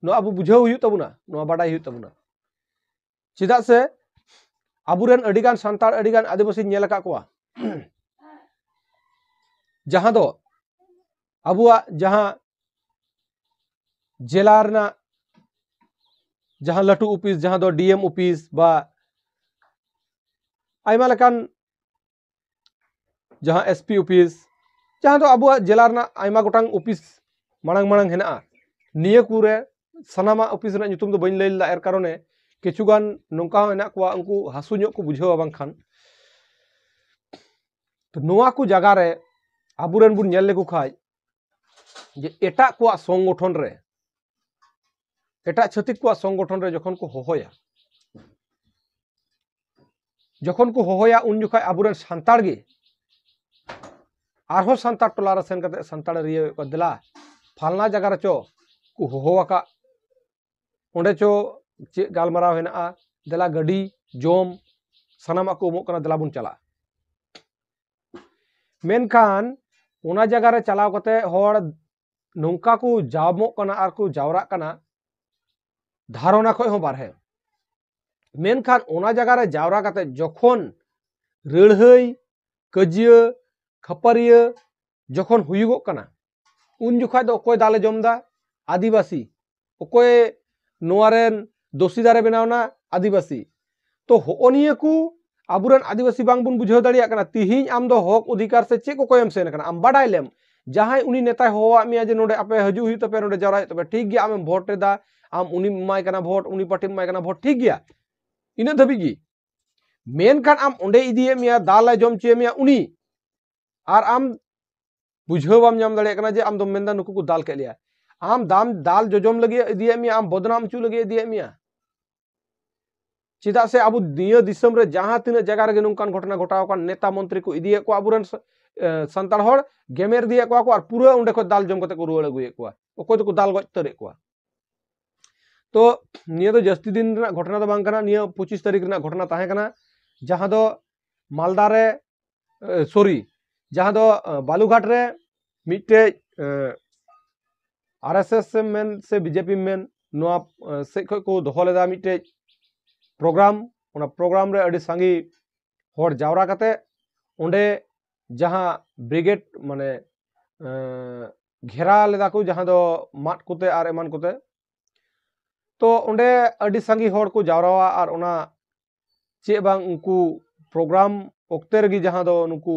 ᱱᱚᱣᱟ ᱟᱵᱚ ᱵᱩᱡᱷᱟᱹᱣ ᱦᱩᱭᱩᱜ ᱛᱟᱵᱚᱱᱟ, ᱱᱚᱣᱟ ᱵᱟᱰᱟᱭ ᱦᱩᱭᱩᱜ ᱛᱟᱵᱚᱱᱟ᱾ ᱪᱮᱫᱟᱜ ᱥᱮ ᱟᱵᱚᱨᱮᱱ ᱟᱹᱰᱤᱜᱟᱱ ᱥᱟᱱᱛᱟᱲ, ᱟᱹᱰᱤᱜᱟᱱ ᱟᱹᱫᱤᱵᱟᱹᱥᱤᱧ ᱧᱮᱞ ᱟᱠᱟᱫ ᱠᱚᱣᱟ, ᱡᱟᱦᱟᱸ ᱫᱚ ᱟᱵᱚᱣᱟᱜ ᱡᱟᱦᱟᱸ ᱡᱮᱞᱟ ᱨᱮᱱᱟᱜ ᱡᱟᱦᱟᱸ ᱞᱟᱹᱴᱩ ᱚᱯᱷᱤᱥ, ᱡᱟᱦᱟᱸ ᱫᱚ ᱰᱤ ᱮᱢ ᱚᱯᱷᱤᱥ ᱵᱟ ᱟᱭᱢᱟ ᱞᱮᱠᱟᱱ ᱡᱟᱦᱟᱸ ᱮᱥ ᱯᱤ ᱚᱯᱷᱤᱥ, ᱡᱟᱦᱟᱸ ᱫᱚ ᱟᱵᱚᱣᱟᱜ ᱡᱮᱞᱟ ᱨᱮᱱᱟᱜ ᱟᱭᱢᱟ ᱜᱚᱴᱟᱝ ᱚᱯᱷᱤᱥ ᱢᱟᱲᱟᱝ ᱢᱟᱲᱟᱝ ᱦᱮᱱᱟᱜᱼᱟ, ᱱᱤᱭᱟᱹ ᱠᱚᱨᱮ ᱥᱟᱱᱟᱢᱟᱜ ᱚᱯᱷᱤᱥ ᱨᱮᱱᱟᱜ ᱧᱩᱛᱩᱢ ᱫᱚ ᱵᱟᱹᱧ ᱞᱟᱹᱭ ᱞᱮᱫᱟ, ᱮᱨ ᱠᱟᱨᱚᱱᱮ ᱠᱤᱪᱷᱩ ᱜᱟᱱ ᱱᱚᱝᱠᱟ ᱦᱚᱸ ᱦᱮᱱᱟᱜ ᱠᱚᱣᱟ, ᱩᱱᱠᱩ ᱦᱟᱹᱥᱩ ᱧᱚᱜ ᱠᱚ ᱵᱩᱡᱷᱟᱹᱣᱟ᱾ ᱵᱟᱝᱠᱷᱟᱱ ᱛᱚ ᱱᱚᱣᱟ ᱠᱚ ᱡᱟᱭᱜᱟ ᱨᱮ ᱟᱵᱚᱨᱮᱱ ᱵᱚᱱ ᱧᱮᱞ ᱞᱮᱠᱚ ᱠᱷᱟᱡ ᱡᱮ ᱮᱴᱟᱜ ᱠᱚᱣᱟᱜ ᱥᱚᱝᱜᱚᱴᱷᱚᱱ ᱨᱮ, ᱮᱴᱟᱜ ᱪᱷᱟᱹᱛᱤᱠ ᱠᱚᱣᱟᱜ ᱥᱚᱝᱜᱚᱴᱷᱚᱱ ᱨᱮ ᱡᱚᱠᱷᱚᱱ ᱠᱚ ᱦᱚᱦᱚᱭᱟ, ᱡᱚᱠᱷᱚᱱ ᱠᱚ ᱦᱚᱦᱚᱭᱟ, ᱩᱱ ᱡᱚᱠᱷᱚᱱ ᱟᱵᱚᱨᱮᱱ ᱥᱟᱱᱛᱟᱲ ᱜᱮ ᱟᱨᱦᱚᱸ ᱥᱟᱱᱛᱟᱲ ᱴᱚᱞᱟ ᱨᱮ ᱥᱮᱱ ᱠᱟᱛᱮ ᱥᱟᱱᱛᱟᱲᱮ ᱨᱤᱭᱟᱹᱣᱮᱫ ᱠᱚᱣᱟ, "ᱫᱮᱞᱟ, ᱯᱷᱟᱞᱱᱟ ᱡᱟᱭᱜᱟ ᱨᱮᱪᱚ ᱠᱚ ᱦᱚᱦᱚ ᱟᱠᱟᱫ, ᱚᱸᱰᱮ ᱪᱚ ᱪᱮᱫ ᱜᱟᱞᱢᱟᱨᱟᱣ ᱦᱮᱱᱟᱜᱼᱟ, ᱫᱮᱞᱟ ᱜᱟᱹᱰᱤ, ᱡᱚᱢ, ᱥᱟᱱᱟᱢᱟᱜ ᱠᱚ ᱮᱢᱚᱜ ᱠᱟᱱᱟ, ᱫᱮᱞᱟ ᱵᱚᱱ ᱪᱟᱞᱟᱜᱼᱟ᱾" ᱢᱮᱱᱠᱷᱟᱱ ᱚᱱᱟ ᱡᱟᱭᱜᱟ ᱨᱮ ᱪᱟᱞᱟᱣ ᱠᱟᱛᱮ ᱦᱚᱲ ᱱᱚᱝᱠᱟ ᱠᱚ ᱡᱟᱢᱚᱜ ᱠᱟᱱᱟ ᱟᱨ ᱠᱚ ᱡᱟᱣᱨᱟᱜ ᱠᱟᱱᱟ, ᱫᱷᱟᱨᱚᱱᱟ ᱠᱷᱚᱱ ᱦᱚᱸ ᱵᱟᱨᱦᱮ᱾ ᱢᱮᱱᱠᱷᱟᱱ ᱚᱱᱟ ᱡᱟᱭᱜᱟ ᱨᱮ ᱡᱟᱣᱨᱟ ᱠᱟᱛᱮ ᱡᱚᱠᱷᱚᱱ ᱞᱟᱹᱲᱦᱟᱹᱭ, ᱠᱟᱹᱡᱤᱭᱟᱹ, ᱠᱷᱟᱹᱯᱟᱹᱨᱤᱭᱟᱹ ᱡᱚᱠᱷᱚᱱ ᱦᱩᱭᱩᱜᱚᱜ ᱠᱟᱱᱟ, ᱩᱱ ᱡᱚᱠᱷᱟᱡ ᱫᱚ ᱚᱠᱚᱭ ᱫᱟᱞᱮ ᱡᱚᱢ ᱮᱫᱟ? ᱟᱹᱫᱤᱵᱟᱹᱥᱤ᱾ ᱚᱠᱚᱭ ᱱᱚᱣᱟ ᱨᱮᱱ ᱫᱳᱥᱤᱫᱟᱨᱮ ᱵᱮᱱᱟᱣᱱᱟ? ᱟᱹᱫᱤᱵᱟᱹᱥᱤ᱾ ᱛᱚ ᱦᱚᱸᱜᱼᱚ ᱱᱤᱭᱟᱹ ᱠᱚ ᱟᱵᱚᱨᱮᱱ ᱟᱹᱫᱤᱵᱟᱹᱥᱤ ᱵᱟᱝ ᱵᱚᱱ ᱵᱩᱡᱷᱟᱹᱣ ᱫᱟᱲᱮᱭᱟᱜ ᱠᱟᱱᱟ᱾ ᱛᱤᱦᱤᱧ ᱟᱢ ᱫᱚ ᱦᱚᱠ ᱚᱫᱷᱤᱠᱟᱨ ᱥᱮ ᱪᱮᱫ ᱠᱚ ᱠᱚᱭᱮᱢ ᱥᱮᱱ ᱠᱟᱱᱟ? ᱟᱢ ᱵᱟᱰᱟᱭ ᱞᱮᱢ, ᱡᱟᱦᱟᱸᱭ ᱩᱱᱤ ᱱᱮᱛᱟᱭ ᱦᱚᱦᱚᱣᱟᱜ ᱢᱮᱭᱟ ᱡᱮ ᱱᱚᱰᱮ ᱟᱯᱮ ᱦᱤᱡᱩᱜ ᱦᱩᱭᱩᱜ ᱛᱟᱯᱮᱭᱟ, ᱱᱚᱰᱮ ᱡᱟᱣᱨᱟ ᱦᱩᱭᱩᱜ ᱛᱟᱯᱮᱭᱟ, ᱴᱷᱤᱠ ᱜᱮᱭᱟ, ᱟᱢᱮᱢ ᱵᱷᱳᱴ ᱮᱫᱟ, ᱟᱢ ᱩᱱᱤᱢ ᱮᱢᱟᱭ ᱠᱟᱱᱟ ᱵᱷᱳᱴ, ᱩᱱᱤ ᱯᱟᱨᱴᱤᱢ ᱮᱢᱟᱭ ᱠᱟᱱᱟ ᱵᱷᱳᱴ, ᱴᱷᱤᱠ ᱜᱮᱭᱟ, ᱤᱱᱟᱹ ᱫᱷᱟᱹᱵᱤᱡ ᱜᱮ᱾ ᱢᱮᱱᱠᱷᱟᱱ ᱟᱢ ᱚᱸᱰᱮ ᱤᱫᱤᱭᱮᱫ ᱢᱮᱭᱟ, ᱫᱟᱞᱮ ᱡᱚᱢ ᱦᱚᱪᱚᱭᱮᱫ ᱢᱮᱭᱟ ᱩᱱᱤ, ᱟᱨ ᱟᱢ ᱵᱩᱡᱷᱟᱹᱣ ᱵᱟᱢ ᱧᱟᱢ ᱫᱟᱲᱮᱭᱟᱜ ᱠᱟᱱᱟ ᱡᱮ ᱟᱢ ᱫᱚᱢ ᱢᱮᱱᱫᱟ ᱱᱩᱠᱩ ᱠᱚ ᱫᱟᱞ ᱠᱮᱫ ᱞᱮᱭᱟ᱾ ᱟᱢ ᱫᱟᱢ ᱫᱟᱞ ᱡᱚᱡᱚᱢ ᱞᱟᱹᱜᱤᱫ ᱤᱫᱤᱭᱮᱫ ᱢᱮᱭᱟ, ᱟᱢ ᱵᱚᱫᱱᱟᱢ ᱦᱚᱪᱚ ᱞᱟᱹᱜᱤᱫ ᱤᱫᱤᱭᱮᱫ ᱢᱮᱭᱟ᱾ ᱪᱮᱫᱟᱜ ᱥᱮ ᱟᱵᱚ ᱱᱤᱭᱟᱹ ᱫᱤᱥᱚᱢ ᱨᱮ ᱡᱟᱦᱟᱸ ᱛᱤᱱᱟᱹᱜ ᱡᱟᱭᱜᱟ ᱨᱮᱜᱮ ᱱᱚᱝᱠᱟᱱ ᱜᱷᱚᱴᱚᱱᱟ ᱜᱷᱚᱴᱟᱣ ᱟᱠᱟᱱ, ᱱᱮᱛᱟ ᱢᱚᱱᱛᱨᱤ ᱠᱚ ᱤᱫᱤᱭᱮᱫ ᱠᱚᱣᱟ ᱟᱵᱚᱨᱮᱱ ᱥ-, ᱮ, ᱥᱟᱱᱛᱟᱲ ᱦᱚᱲ, ᱜᱮᱢᱮᱨ ᱤᱫᱤᱭᱮᱫ ᱠᱚᱣᱟ ᱠᱚ ᱟᱨ ᱯᱩᱨᱟᱹ ᱚᱸᱰᱮ ᱠᱷᱚᱱ ᱫᱟᱞ ᱡᱚᱢ ᱠᱟᱛᱮ ᱠᱚ ᱨᱩᱣᱟᱹᱲ ᱟᱹᱜᱩᱭᱮᱫ ᱠᱚᱣᱟ, ᱚᱠᱚᱭ ᱫᱚᱠᱚ ᱫᱟᱞ ᱜᱚᱡ ᱩᱛᱟᱹᱨᱮᱫ ᱠᱚᱣᱟ᱾ ᱛᱚ ᱱᱤᱭᱟᱹ ᱫᱚ ᱡᱟᱹᱥᱛᱤ ᱫᱤᱱ ᱨᱮᱱᱟᱜ ᱜᱷᱚᱴᱚᱱᱟ ᱫᱚ ᱵᱟᱝ ᱠᱟᱱᱟ, ᱱᱤᱭᱟᱹ ᱯᱚᱸᱪᱤᱥ ᱛᱟᱹᱨᱤᱠᱷ ᱨᱮᱱᱟᱜ ᱜᱷᱚᱴᱚᱱᱟ ᱛᱟᱦᱮᱸ ᱠᱟᱱᱟ, ᱡᱟᱦᱟᱸ ᱫᱚ ᱢᱟᱞᱫᱟ ᱨᱮ, ᱮ, ᱥᱚᱨᱤ, ᱡᱟᱦᱟᱸ ᱫᱚ, ᱮ, ᱵᱟᱞᱩᱜᱷᱟᱴ ᱨᱮ ᱢᱤᱫᱴᱮᱡ, ᱮ, ᱟᱨ ᱮᱥ ᱮᱥ ᱮᱢ ᱢᱮᱱ ᱥᱮ ᱵᱤ ᱡᱮ ᱯᱤ ᱮᱢ ᱢᱮᱱ, ᱱᱚᱣᱟ, ᱮ, ᱥᱮᱫ ᱠᱷᱚᱱ ᱠᱚ ᱫᱚᱦᱚ ᱞᱮᱫᱟ ᱢᱤᱫᱴᱮᱡ ᱯᱨᱳᱜᱨᱟᱢ᱾ ᱚᱱᱟ ᱯᱨᱳᱜᱨᱟᱢ ᱨᱮ ᱟᱹᱰᱤ ᱥᱟᱸᱜᱮ ᱦᱚᱲ ᱡᱟᱣᱨᱟ ᱠᱟᱛᱮ ᱚᱸᱰᱮ ᱡᱟᱦᱟᱸ ᱵᱨᱤᱜᱮᱰ, ᱢᱟᱱᱮ, ᱮ, ᱜᱷᱮᱨᱟ ᱞᱮᱫᱟ ᱠᱚ, ᱡᱟᱦᱟᱸ ᱫᱚ ᱢᱟᱫ ᱠᱚᱛᱮ ᱟᱨ ᱮᱢᱟᱱ ᱠᱚᱛᱮ᱾ ᱛᱚ ᱚᱸᱰᱮ ᱟᱹᱰᱤ ᱥᱟᱸᱜᱮ ᱦᱚᱲ ᱠᱚ ᱡᱟᱣᱨᱟᱣᱟ ᱟᱨ ᱚᱱᱟ ᱪᱮᱫ ᱵᱟᱝ ᱩᱱᱠᱩ ᱯᱨᱳᱜᱨᱟᱢ ᱚᱠᱛᱮ ᱨᱮᱜᱮ ᱡᱟᱦᱟᱸ ᱫᱚ ᱱᱩᱠᱩ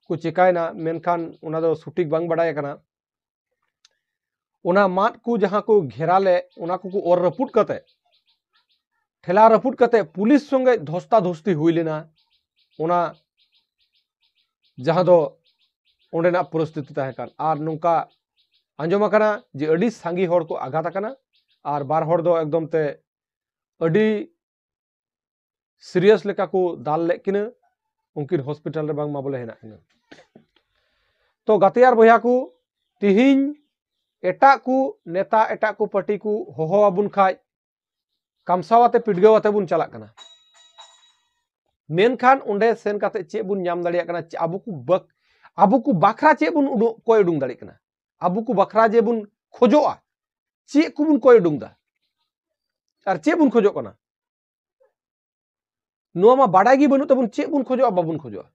ᱠᱚ ᱪᱮᱠᱟᱭᱮᱱᱟ, ᱢᱮᱱᱠᱷᱟᱱ ᱚᱱᱟ ᱫᱚ ᱥᱚᱴᱷᱤᱠ ᱵᱟᱝ ᱵᱟᱰᱟᱭ ᱟᱠᱟᱱᱟ᱾ ᱚᱱᱟ ᱢᱟᱫ ᱠᱚ ᱡᱟᱦᱟᱸ ᱠᱚ ᱜᱷᱮᱨᱟ ᱞᱮᱫ, ᱚᱱᱟ ᱠᱚᱠᱚ ᱚᱨ ᱨᱟᱹᱯᱩᱫ ᱠᱟᱛᱮ, ᱴᱷᱮᱞᱟᱣ ᱨᱟᱹᱯᱩᱫ ᱠᱟᱛᱮ ᱯᱩᱞᱤᱥ ᱥᱚᱸᱜᱮ ᱫᱷᱚᱥᱛᱟ ᱫᱷᱚᱥᱛᱤ ᱦᱩᱭ ᱞᱮᱱᱟ᱾ ᱚᱱᱟ ᱡᱟᱦᱟᱸ ᱫᱚ ᱚᱸᱰᱮᱱᱟᱜ ᱯᱚᱨᱤᱥᱛᱷᱤᱛᱤ ᱛᱟᱦᱮᱸ ᱠᱟᱱ, ᱟᱨ ᱱᱚᱝᱠᱟ ᱟᱸᱡᱚᱢ ᱟᱠᱟᱱᱟ ᱡᱮ ᱟᱹᱰᱤ ᱥᱟᱸᱜᱮ ᱦᱚᱲ ᱠᱚ ᱟᱜᱷᱟᱛ ᱟᱠᱟᱱᱟ ᱟᱨ ᱵᱟᱨ ᱦᱚᱲ ᱫᱚ ᱮᱠᱫᱚᱢ ᱛᱮ ᱟᱹᱰᱤ serious ᱞᱮᱠᱟ ᱠᱚ ᱫᱟᱞ ᱞᱮᱫ ᱠᱤᱱᱟᱹ, ᱩᱱᱠᱤᱱ hospital ᱨᱮ ᱵᱟᱝᱢᱟ ᱵᱚᱞᱮ ᱦᱮᱱᱟᱜ ᱠᱤᱱᱟᱹ᱾ ᱛᱚ ᱜᱟᱛᱮ ᱟᱨ ᱵᱚᱭᱦᱟ ᱠᱚ, ᱛᱤᱦᱤᱧ ᱮᱴᱟᱜ ᱠᱚ ᱱᱮᱛᱟ, ᱮᱴᱟᱜ ᱠᱚ party ᱠᱚ ᱦᱚᱦᱚ ᱟᱵᱚᱱ ᱠᱷᱟᱡ ᱠᱟᱢᱥᱟᱣ ᱟᱛᱮ ᱯᱤᱰᱜᱟᱹᱣ ᱟᱛᱮ ᱵᱚᱱ ᱪᱟᱞᱟᱜ ᱠᱟᱱᱟ᱾ ᱢᱮᱱᱠᱷᱟᱱ ᱚᱸᱰᱮ ᱥᱮᱱ ᱠᱟᱛᱮ ᱪᱮᱫ ᱵᱚᱱ ᱧᱟᱢ ᱫᱟᱲᱮᱭᱟᱜ ᱠᱟᱱᱟ? ᱪᱮ-, ᱟᱵᱚ ᱠᱚ ᱵᱟᱠ-, ᱟᱵᱚ ᱠᱚ ᱵᱟᱠᱷᱨᱟ ᱪᱮᱫ ᱵᱚᱱ ᱩᱰᱩ-, ᱠᱚᱭ ᱩᱰᱩᱝ ᱫᱟᱲᱮᱭᱟᱜ ᱠᱟᱱᱟ? ᱟᱵᱚ ᱠᱚ ᱵᱟᱠᱷᱨᱟ ᱡᱮ ᱵᱚᱱ ᱠᱷᱚᱡᱚᱜᱼᱟ, ᱪᱮᱫ ᱠᱚᱵᱚᱱ ᱠᱚᱭ ᱩᱰᱩᱝ ᱫᱟ? ᱟᱨ ᱪᱮᱫ ᱵᱚᱱ ᱠᱷᱚᱡᱚᱜ ᱠᱟᱱᱟ? ᱱᱚᱣᱟ ᱢᱟ ᱵᱟᱰᱟᱭ ᱜᱮ ᱵᱟᱹᱱᱩᱜ ᱛᱟᱵᱚᱱ, ᱪᱮᱫ ᱵᱚᱱ ᱠᱷᱚᱡᱚᱜᱼᱟ, ᱵᱟᱵᱚᱱ ᱠᱷᱚᱡᱚᱜᱼᱟ᱾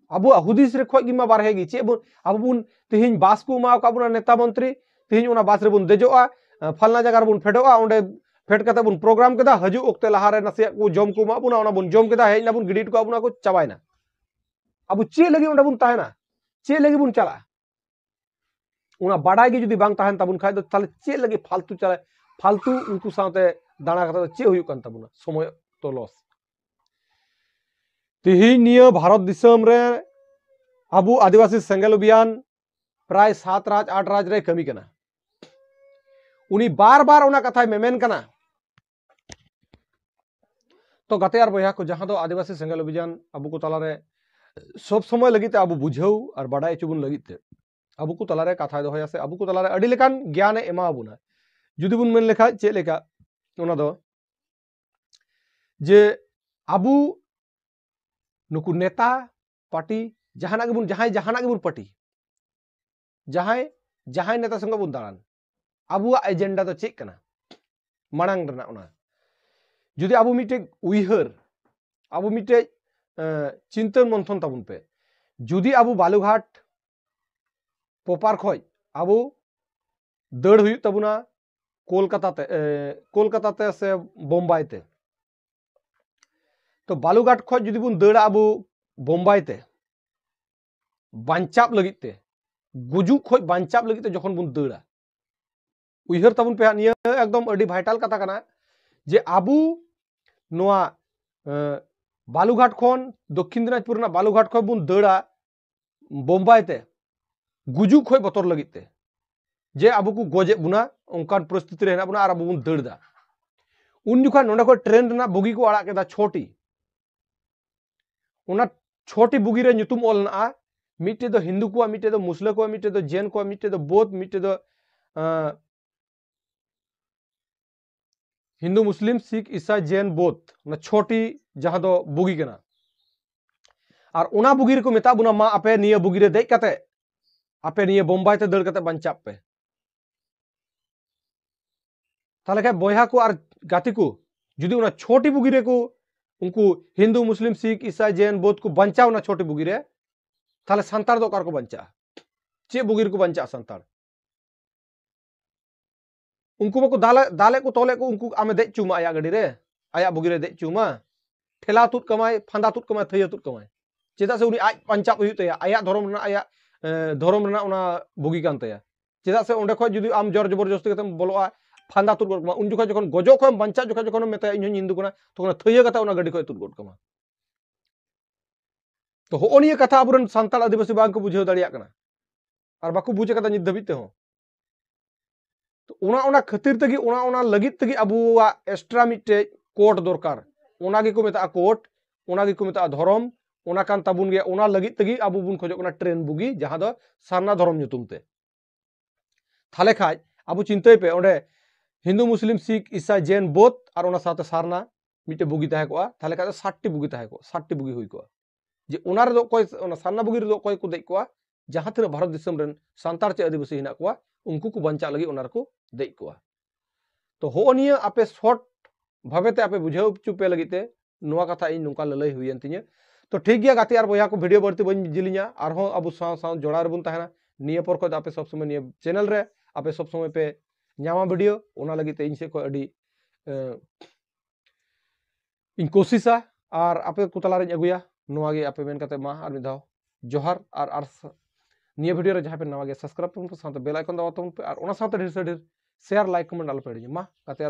ᱟᱵᱚᱣᱟᱜ ᱦᱩᱫᱤᱥ ᱨᱮ ᱠᱷᱚᱡ ᱜᱮ ᱢᱟ ᱵᱟᱨᱦᱮ ᱜᱮ᱾ ᱪᱮᱫ ᱵᱚᱱ, ᱟᱵᱚ ᱵᱚᱱ ᱛᱮᱦᱮᱧ ᱵᱟᱥ ᱠᱚ ᱮᱢᱟᱣ ᱟᱠᱟᱫ ᱵᱚᱱᱟ ᱱᱮᱛᱟ ᱢᱚᱱᱛᱨᱤ, ᱛᱮᱦᱮᱧ ᱚᱱᱟ ᱵᱟᱥ ᱨᱮᱵᱚᱱ ᱫᱮᱡᱚᱜᱼᱟ, ᱯᱷᱟᱞᱱᱟ ᱡᱟᱭᱜᱟ ᱨᱮᱵᱚᱱ ᱯᱷᱮᱰᱚᱜᱼᱟ, ᱚᱸᱰᱮ ᱯᱷᱮᱰ ᱠᱟᱛᱮ ᱵᱚᱱ program ᱠᱮᱫᱟ, ᱦᱤᱡᱩᱜ ᱚᱠᱛᱮ ᱞᱟᱦᱟᱨᱮ ᱱᱟᱥᱮᱭᱟᱜ ᱠᱚ ᱡᱚᱢ ᱠᱚ ᱮᱢᱟᱜ ᱵᱚᱱᱟ, ᱚᱱᱟ ᱵᱚᱱ ᱡᱚᱢ ᱠᱮᱫᱟ, ᱦᱮᱡ ᱱᱟᱵᱚᱱ, ᱜᱤᱰᱤ ᱦᱚᱴᱚ ᱠᱟᱜ ᱵᱚᱱᱟ ᱠᱚ, ᱪᱟᱵᱟᱭᱱᱟ᱾ ᱟᱵᱚ ᱪᱮᱫ ᱞᱟᱹᱜᱤᱫ ᱚᱸᱰᱮ ᱵᱚᱱ ᱛᱟᱦᱮᱱᱟ? ᱪᱮᱫ ᱞᱟᱹᱜᱤᱫ ᱵᱚᱱ ᱪᱟᱞᱟᱜᱼᱟ? ᱚᱱᱟ ᱵᱟᱰᱟᱭ ᱜᱮ ᱡᱩᱫᱤ ᱵᱟᱝ ᱛᱟᱦᱮᱱ ᱛᱟᱵᱚᱱ ᱠᱷᱟᱡ ᱫᱚ, ᱛᱟᱦᱞᱮ ᱪᱮᱫ ᱞᱟᱹᱜᱤᱫ ᱯᱷᱟᱞᱛᱩ ᱪᱟᱞᱟᱜ, ᱯᱷᱟᱞᱛᱩ ᱩᱱᱠᱩ ᱥᱟᱶᱛᱮ ᱫᱟᱬᱟ ᱠᱟᱛᱮ ᱫᱚ ᱪᱮᱫ ᱦᱩᱭᱩᱜ ᱠᱟᱱ ᱛᱟᱵᱚᱱᱟ? ᱥᱚᱢᱚᱭ ᱛᱚ loss᱾ ᱛᱮᱦᱮᱧ ᱱᱤᱭᱟᱹ ᱵᱷᱟᱨᱚᱛ ᱫᱤᱥᱚᱢ ᱨᱮ ᱟᱵᱚ ᱟᱹᱫᱤᱵᱟᱹᱥᱤ ᱥᱮᱸᱜᱮᱞ ᱚᱵᱷᱤᱭᱟᱱ ᱯᱨᱟᱭ ᱥᱟᱛ ᱨᱟᱡᱽ, ᱟᱴ ᱨᱟᱡᱽ ᱨᱮ ᱠᱟᱹᱢᱤ ᱠᱟᱱᱟ᱾ ᱩᱱᱤ ᱵᱟᱨ ᱵᱟᱨ ᱚᱱᱟ ᱠᱟᱛᱷᱟᱭ ᱢᱮᱢᱮᱱ ᱠᱟᱱᱟ᱾ ᱛᱚ ᱜᱟᱛᱮ ᱟᱨ ᱵᱚᱭᱦᱟ ᱠᱚ, ᱡᱟᱦᱟᱸ ᱫᱚ ᱟᱹᱫᱤᱵᱟᱹᱥᱤ ᱥᱮᱸᱜᱮᱞ ᱚᱵᱷᱤᱡᱟᱱ ᱟᱵᱚ ᱠᱚ ᱛᱟᱞᱟᱨᱮ ᱥᱚᱵ ᱥᱚᱢᱚᱭ ᱞᱟᱹᱜᱤᱫ ᱛᱮ ᱟᱵᱚ ᱵᱩᱡᱷᱟᱹᱣ ᱟᱨ ᱵᱟᱰᱟᱭ ᱦᱚᱪᱚ ᱵᱚᱱ ᱞᱟᱹᱜᱤᱫ ᱛᱮ ᱟᱵᱚ ᱠᱚ ᱛᱟᱞᱟᱨᱮ ᱠᱟᱛᱷᱟᱭ ᱫᱚᱦᱚᱭᱟ, ᱥᱮ ᱟᱵᱚ ᱠᱚ ᱛᱟᱞᱟᱨᱮ ᱟᱹᱰᱤ ᱞᱮᱠᱟᱱ ᱜᱮᱭᱟᱱᱮ ᱮᱢᱟ ᱵᱚᱱᱟ᱾ ᱡᱩᱫᱤ ᱵᱚᱱ ᱢᱮᱱ ᱞᱮᱠᱷᱟᱡ ᱪᱮᱫ ᱞᱮᱠᱟ, ᱚᱱᱟ ᱫᱚ ᱡᱮ ᱟᱵᱚ ᱱᱩᱠᱩ ᱱᱮᱛᱟ ᱯᱟᱨᱴᱤ, ᱡᱟᱦᱟᱱᱟᱜ ᱜᱮᱵᱚᱱ, ᱡᱟᱦᱟᱸᱭ ᱡᱟᱦᱟᱱᱟᱜ ᱜᱮᱵᱚᱱ ᱯᱟᱨᱴᱤ, ᱡᱟᱦᱟᱸᱭ ᱡᱟᱦᱟᱸᱭ ᱱᱮᱛᱟ ᱥᱚᱸᱜᱮ ᱵᱚᱱ ᱫᱟᱬᱟᱱ, ᱟᱵᱚᱣᱟᱜ agenda ᱫᱚ ᱪᱮᱫ ᱠᱟᱱᱟ ᱢᱟᱲᱟᱝ ᱨᱮᱱᱟᱜ? ᱚᱱᱟ ᱡᱩᱫᱤ ᱟᱵᱚ ᱢᱤᱫᱴᱮᱡ ᱩᱭᱦᱟᱹᱨ, ᱟᱵᱚ ᱢᱤᱫᱴᱮᱡ, ᱮᱸ, ᱪᱤᱱᱛᱟᱹ ᱢᱚᱱᱛᱷᱚᱱ ᱛᱟᱵᱚᱱ ᱯᱮ, ᱡᱩᱫᱤ ᱟᱵᱚ ᱵᱟᱞᱩᱜᱷᱟᱴ ᱯᱚᱯᱟᱨ ᱠᱷᱚᱡ ᱟᱵᱚ ᱫᱟᱹᱲ ᱦᱩᱭᱩᱜ ᱛᱟᱵᱚᱱᱟ ᱠᱳᱞᱠᱟᱛᱟ ᱛᱮ, ᱮ, ᱠᱳᱞᱠᱟᱛᱟ ᱛᱮ ᱥᱮ ᱵᱳᱢᱵᱟᱭ ᱛᱮ, ᱛᱚ ᱵᱟᱞᱩᱜᱷᱟᱴ ᱠᱷᱚᱡ ᱡᱩᱫᱤ ᱵᱚᱱ ᱫᱟᱹᱲᱟ ᱟᱵᱚ ᱵᱳᱢᱵᱟᱭ ᱛᱮ, ᱵᱟᱧᱪᱟᱣ ᱞᱟᱹᱜᱤᱫ ᱛᱮ, ᱜᱩᱡᱩᱜ ᱠᱷᱚᱡ ᱵᱟᱧᱪᱟᱣ ᱞᱟᱹᱜᱤᱫ ᱛᱮ ᱡᱚᱠᱷᱚᱱ ᱵᱚᱱ ᱫᱟᱹᱲᱟ, ᱩᱭᱦᱟᱹᱨ ᱛᱟᱵᱚᱱ ᱯᱮ ᱦᱟᱸᱜ, ᱱᱤᱭᱟᱹ ᱮᱠᱫᱚᱢ ᱟᱹᱰᱤ vital ᱠᱟᱛᱷᱟ ᱠᱟᱱᱟ ᱡᱮ ᱟᱵᱚ ᱱᱚᱣᱟ, ᱮ, ᱵᱟᱞᱩᱜᱷᱟᱴ ᱠᱷᱚᱱ, ᱫᱚᱠᱠᱷᱤᱱ ᱫᱤᱱᱟᱡᱽᱯᱩᱨ ᱨᱮᱱᱟᱜ ᱵᱟᱞᱩᱜᱷᱟᱴ ᱠᱷᱚᱱ ᱵᱚᱱ ᱫᱟᱹᱲᱟ ᱵᱳᱢᱵᱟᱭ ᱛᱮ, ᱜᱩᱡᱩᱜ ᱠᱷᱚᱡ ᱵᱚᱛᱚᱨ ᱞᱟᱹᱜᱤᱫ ᱛᱮ, ᱡᱮ ᱟᱵᱚ ᱠᱚ ᱜᱚᱡᱮᱫ ᱵᱚᱱᱟ, ᱚᱱᱠᱟᱱ ᱯᱚᱨᱤᱥᱛᱷᱤᱛᱤ ᱨᱮ ᱦᱮᱱᱟᱜ ᱵᱚᱱᱟ ᱟᱨ ᱟᱵᱚ ᱵᱚᱱ ᱫᱟᱹᱲ ᱫᱟ᱾ ᱩᱱ ᱡᱚᱠᱷᱟᱡ ᱱᱚᱰᱮ ᱠᱷᱚᱡ ᱴᱨᱮᱱ ᱨᱮᱱᱟᱜ ᱵᱩᱜᱤ ᱠᱚ ᱟᱲᱟᱜ ᱠᱮᱫᱟ ᱪᱷᱚᱴᱤ᱾ ᱚᱱᱟ ᱪᱷᱚᱴᱤ ᱵᱩᱜᱤ ᱨᱮ ᱧᱩᱛᱩᱢ ᱚᱞ ᱢᱮᱱᱟᱜᱼᱟ, ᱢᱤᱫᱴᱮᱡ ᱫᱚ ᱦᱤᱱᱫᱩ ᱠᱚᱣᱟᱜ, ᱢᱤᱫᱴᱮᱡ ᱫᱚ ᱢᱩᱥᱞᱟᱹ ᱠᱚᱣᱟᱜ, ᱢᱤᱫᱴᱮᱡ ᱫᱚ ᱡᱮᱱ ᱠᱚᱣᱟᱜ, ᱢᱤᱫᱴᱮᱡ ᱫᱚ ᱵᱳᱫᱷ, ᱢᱤᱫᱴᱮᱡ ᱫᱚ ᱟᱸ, ᱦᱤᱱᱫᱩ, ᱢᱩᱥᱞᱤᱢ, ᱥᱤᱠᱷ, ᱤᱥᱟᱭ, ᱡᱮᱱ, ᱵᱳᱫᱷ, ᱚᱱᱟ ᱪᱷᱚᱴᱤ ᱡᱟᱦᱟᱸ ᱫᱚ ᱵᱩᱜᱤ ᱠᱟᱱᱟ᱾ ᱟᱨ ᱚᱱᱟ ᱵᱩᱜᱤ ᱨᱮᱠᱚ ᱢᱮᱛᱟᱜ ᱵᱚᱱᱟ, ᱢᱟ ᱟᱯᱮ ᱱᱤᱭᱟᱹ ᱵᱩᱜᱤ ᱨᱮ ᱫᱮᱡ ᱠᱟᱛᱮ ᱟᱯᱮ ᱱᱤᱭᱟᱹ ᱵᱳᱢᱵᱟᱭ ᱛᱮ ᱫᱟᱹᱲ ᱠᱟᱛᱮ ᱵᱟᱧᱪᱟᱜ ᱯᱮ᱾ ᱛᱟᱦᱞᱮ ᱠᱷᱟᱡ ᱵᱚᱭᱦᱟ ᱠᱚ ᱟᱨ ᱜᱟᱛᱮ ᱠᱚ, ᱡᱩᱫᱤ ᱚᱱᱟ ᱪᱷᱚᱴᱤ ᱵᱩᱜᱤ ᱨᱮᱠᱚ ᱩᱱᱠᱩ ᱦᱤᱱᱫᱩ, ᱢᱩᱥᱞᱤᱢ, ᱥᱤᱠᱷ, ᱤᱥᱟᱭ, ᱡᱮᱱ, ᱵᱳᱫᱷ ᱠᱚ ᱵᱟᱧᱪᱟᱣ ᱚᱱᱟ ᱪᱷᱚᱴᱤ ᱵᱩᱜᱤ ᱨᱮ, ᱛᱟᱦᱞᱮ ᱥᱟᱱᱛᱟᱲ ᱫᱚ ᱚᱠᱟ ᱨᱮᱠᱚ ᱵᱟᱧᱪᱟᱜᱼᱟ? ᱪᱮᱫ ᱵᱩᱜᱤ ᱨᱮᱠᱚ ᱵᱟᱧᱪᱟᱜᱼᱟ ᱥᱟᱱᱛᱟᱲ? ᱩᱱᱠᱩ ᱢᱟᱠᱚ ᱫᱟᱞᱮ, ᱫᱟᱞᱮ ᱠᱚ ᱛᱚᱞᱮ ᱠᱚ, ᱩᱱᱠᱩ ᱟᱢᱮ ᱫᱮᱡ ᱪᱩᱢᱟ ᱟᱭᱟᱜ ᱜᱟᱹᱰᱤ ᱨᱮ, ᱟᱭᱟᱜ ᱵᱩᱜᱤ ᱨᱮ ᱫᱮᱡ ᱪᱩᱢᱟ, ᱴᱷᱮᱞᱟᱣ ᱛᱩᱫ ᱠᱟᱢᱟᱭ, ᱯᱷᱟᱸᱫᱟ ᱛᱩᱫ ᱠᱟᱢᱟᱭ, ᱛᱷᱟᱹᱭᱟᱹ ᱛᱩᱫ ᱠᱟᱢᱟᱭ᱾ ᱪᱮᱫᱟᱜ ᱥᱮ ᱩᱱᱤ ᱟᱡ ᱵᱟᱧᱪᱟᱜ ᱦᱩᱭᱩᱜ ᱛᱟᱭᱟ, ᱟᱭᱟᱜ ᱫᱷᱚᱨᱚᱢ ᱨᱮᱱᱟᱜ, ᱟᱭᱟᱜ ᱮ, ᱫᱷᱚᱨᱚᱢ ᱨᱮᱱᱟᱜ ᱚᱱᱟ ᱵᱩᱜᱤ ᱠᱟᱱ ᱛᱟᱭᱟ᱾ ᱪᱮᱫᱟᱜ ᱥᱮ ᱚᱸᱰᱮ ᱠᱷᱚᱡ ᱡᱩᱫᱤ ᱟᱢ ᱡᱚᱨ ᱡᱚᱵᱚᱨ ᱡᱚᱥᱛᱤ ᱠᱟᱛᱮᱢ ᱵᱚᱞᱚᱜᱼᱟ, ᱯᱷᱟᱸᱫᱟ ᱛᱩᱫ ᱜᱚᱫ ᱠᱟᱢᱟ, ᱩᱱ ᱡᱚᱠᱷᱚᱡ ᱡᱚᱠᱷᱚᱱ ᱜᱚᱡᱚᱜ ᱠᱷᱚᱡ ᱮᱢ ᱵᱟᱧᱪᱟᱜ ᱡᱚᱠᱷᱚᱡ ᱡᱚᱠᱷᱚᱱ ᱮᱢ ᱢᱮᱛᱟᱭᱟ ᱤᱧ ᱦᱚᱸᱧ ᱦᱤᱱᱫᱩ ᱠᱟᱱᱟ, ᱛᱚᱠᱷᱚᱱ ᱛᱷᱟᱹᱭᱟᱹ ᱠᱟᱛᱮ ᱚᱱᱟ ᱜᱟᱹᱰᱤ ᱠᱷᱚᱡ ᱛᱩᱫ ᱜᱚᱫ ᱠᱟᱢᱟ᱾ ᱛᱚ ᱦᱚᱸᱜᱼᱚ ᱱᱤᱭᱟᱹ ᱠᱟᱛᱷᱟ ᱟᱵᱚᱨᱮᱱ ᱥᱟᱱᱛᱟᱲ ᱟᱹᱫᱤᱵᱟᱹᱥᱤ ᱵᱟᱝ ᱠᱚ ᱵᱩᱡᱷᱟᱹᱣ ᱫᱟᱲᱮᱭᱟᱜ ᱠᱟᱱᱟ, ᱟᱨ ᱵᱟᱠᱚ ᱵᱩᱡᱽ ᱟᱠᱟᱫᱟ ᱱᱤᱛ ᱫᱷᱟᱹᱵᱤᱡ ᱛᱮᱦᱚᱸ᱾ ᱛᱚ ᱚᱱᱟ, ᱚᱱᱟ ᱠᱷᱟᱹᱛᱤᱨ ᱛᱮᱜᱮ, ᱚᱱᱟ, ᱚᱱᱟ ᱞᱟᱹᱜᱤᱫ ᱛᱮᱜᱮ ᱟᱵᱚᱣᱟᱜ ᱮᱠᱥᱴᱨᱟ ᱢᱤᱫᱴᱮᱡ ᱠᱳᱰ ᱫᱚᱨᱠᱟᱨ᱾ ᱚᱱᱟ ᱜᱮᱠᱚ ᱢᱮᱛᱟᱜᱼᱟ ᱠᱳᱰ, ᱚᱱᱟ ᱜᱮᱠᱚ ᱢᱮᱛᱟᱜᱼᱟ ᱫᱷᱚᱨᱚᱢ, ᱚᱱᱟ ᱠᱟᱱ ᱛᱟᱵᱚᱱ ᱜᱮᱭᱟ᱾ ᱚᱱᱟ ᱞᱟᱹᱜᱤᱫ ᱛᱮᱜᱮ ᱟᱵᱚ ᱵᱚᱱ ᱠᱷᱚᱡᱚᱜ ᱠᱟᱱᱟ ᱴᱨᱮᱱ ᱵᱩᱜᱤ, ᱡᱟᱦᱟᱸ ᱫᱚ ᱥᱟᱨᱱᱟ ᱫᱷᱚᱨᱚᱢ ᱧᱩᱛᱩᱢ ᱛᱮ᱾ ᱛᱟᱦᱞᱮ ᱠᱷᱟᱡ ᱟᱵᱚ ᱪᱤᱱᱛᱟᱹᱭ ᱯᱮ, ᱚᱸᱰᱮ ᱦᱤᱱᱫᱩ, ᱢᱩᱥᱞᱤᱢ, ᱥᱤᱠᱷ, ᱤᱥᱟᱭ, ᱡᱮᱱ, ᱵᱳᱫᱷ ᱟᱨ ᱚᱱᱟ ᱥᱟᱶᱛᱮ ᱥᱟᱨᱱᱟ ᱢᱤᱫᱴᱮᱡ ᱵᱩᱜᱤ ᱛᱟᱦᱮᱸ ᱠᱚᱜᱼᱟ, ᱛᱟᱦᱞᱮ ᱠᱷᱟᱡ ᱫᱚ ᱥᱟᱛᱴᱤ ᱵᱩᱜᱤ ᱛᱟᱦᱮᱸ ᱠᱚᱜᱼᱟ, ᱥᱟᱛᱴᱤ ᱵᱩᱜᱤ ᱦᱩᱭ ᱠᱚᱜᱼᱟ᱾ ᱡᱮ ᱚᱱᱟ ᱨᱮᱫᱚ ᱚᱠᱚᱭ, ᱚᱱᱟ ᱥᱟᱨᱱᱟ ᱵᱩᱜᱤ ᱨᱮᱫᱚ ᱚᱠᱚᱭ ᱠᱚ ᱫᱮᱡ ᱠᱚᱜᱼᱟ? ᱡᱟᱦᱟᱸ ᱛᱤᱱᱟᱹᱜ ᱵᱷᱟᱨᱚᱛ ᱫᱤᱥᱚᱢ ᱨᱮᱱ ᱥᱟᱱᱛᱟᱲ ᱪᱮ ᱟᱹᱫᱤᱵᱟᱹᱥᱤ ᱦᱮᱱᱟᱜ ᱠᱚᱣᱟ, ᱩᱱᱠᱩ ᱠᱚ ᱵᱟᱧᱪᱟᱜ ᱞᱟᱹᱜᱤᱫ ᱚᱱᱟ ᱨᱮᱠᱚ ᱫᱮᱡ ᱠᱚᱜᱼᱟ᱾ ᱛᱚ ᱦᱚᱸᱜᱼᱚ ᱱᱤᱭᱟᱹ ᱟᱯᱮ ᱥᱚᱨᱴ ᱵᱷᱟᱵᱮ ᱛᱮ ᱟᱯᱮ ᱵᱩᱡᱷᱟᱹᱣ ᱦᱚᱪᱚ ᱯᱮ ᱞᱟᱹᱜᱤᱫ ᱛᱮ ᱱᱚᱣᱟ ᱠᱟᱛᱷᱟ ᱤᱧ ᱱᱚᱝᱠᱟ ᱞᱟᱹᱞᱟᱹᱭ ᱦᱩᱭᱮᱱ ᱛᱤᱧᱟᱹ᱾ ᱛᱚ ᱴᱷᱤᱠ ᱜᱮᱭᱟ ᱜᱟᱛᱮ ᱟᱨ ᱵᱚᱭᱦᱟ ᱠᱚ, ᱵᱷᱤᱰᱤᱭᱳ ᱵᱟᱹᱲᱛᱤ ᱵᱟᱹᱧ ᱡᱤᱞᱤᱧᱟ, ᱟᱨᱦᱚᱸ ᱟᱵᱚ ᱥᱟᱶ ᱥᱟᱶ ᱡᱚᱲᱟᱣ ᱨᱮᱵᱚᱱ ᱛᱟᱦᱮᱱᱟ᱾ ᱱᱤᱭᱟᱹ ᱯᱚᱨ ᱠᱷᱚᱡ ᱫᱚ ᱟᱯᱮ ᱥᱚᱵ ᱥᱚᱢᱚᱭ ᱱᱤᱭᱟᱹ ᱪᱮᱱᱮᱞ ᱨᱮ ᱟᱯᱮ ᱥᱚᱵ ᱥᱚᱢᱚᱭ ᱯᱮ ᱧᱟᱢᱟ ᱵᱷᱤᱰᱤᱭᱳ, ᱚᱱᱟ ᱞᱟᱹᱜᱤᱫ ᱛᱮ ᱤᱧ ᱥᱮᱫ ᱠᱷᱚᱡ ᱟᱹᱰᱤ, ᱮ, ᱤᱧ ᱠᱳᱥᱤᱥᱟ ᱟᱨ ᱟᱯᱮ ᱠᱚ ᱛᱟᱞᱟᱨᱤᱧ ᱟᱹᱜᱩᱭᱟ᱾ ᱱᱚᱣᱟ ᱜᱮ ᱟᱯᱮ ᱢᱮᱱ ᱠᱟᱛᱮ ᱢᱟ ᱟᱨ ᱢᱤᱫ ᱫᱷᱟᱣ ᱡᱚᱦᱟᱨ᱾ ᱟᱨ, ᱟᱨ ᱥ-, ᱱᱤᱭᱟᱹ ᱵᱷᱤᱰᱤᱭᱳ ᱨᱮ ᱡᱟᱦᱟᱸᱭ ᱯᱮ ᱱᱟᱣᱟ ᱜᱮᱭᱟ, ᱥᱟᱵᱥᱠᱨᱟᱭᱤᱵ ᱛᱟᱵᱚᱱ ᱯᱮ, ᱥᱟᱶᱛᱮ ᱵᱮᱞ ᱟᱭᱠᱚᱱ ᱫᱟᱵᱟᱣ ᱛᱟᱵᱚᱱ ᱯᱮ, ᱟᱨ ᱚᱱᱟ ᱥᱟᱶᱛᱮ ᱰᱷᱮᱨ ᱥᱮ ᱰᱷᱮᱨ ᱥᱮᱭᱟᱨ, ᱞᱟᱭᱤᱠ, ᱠᱚᱢᱮᱱᱴ ᱟᱞᱚ ᱯᱮ ᱦᱤᱲᱤᱧᱟ᱾ ᱢᱟ ᱜᱟᱛᱮ ᱟᱨ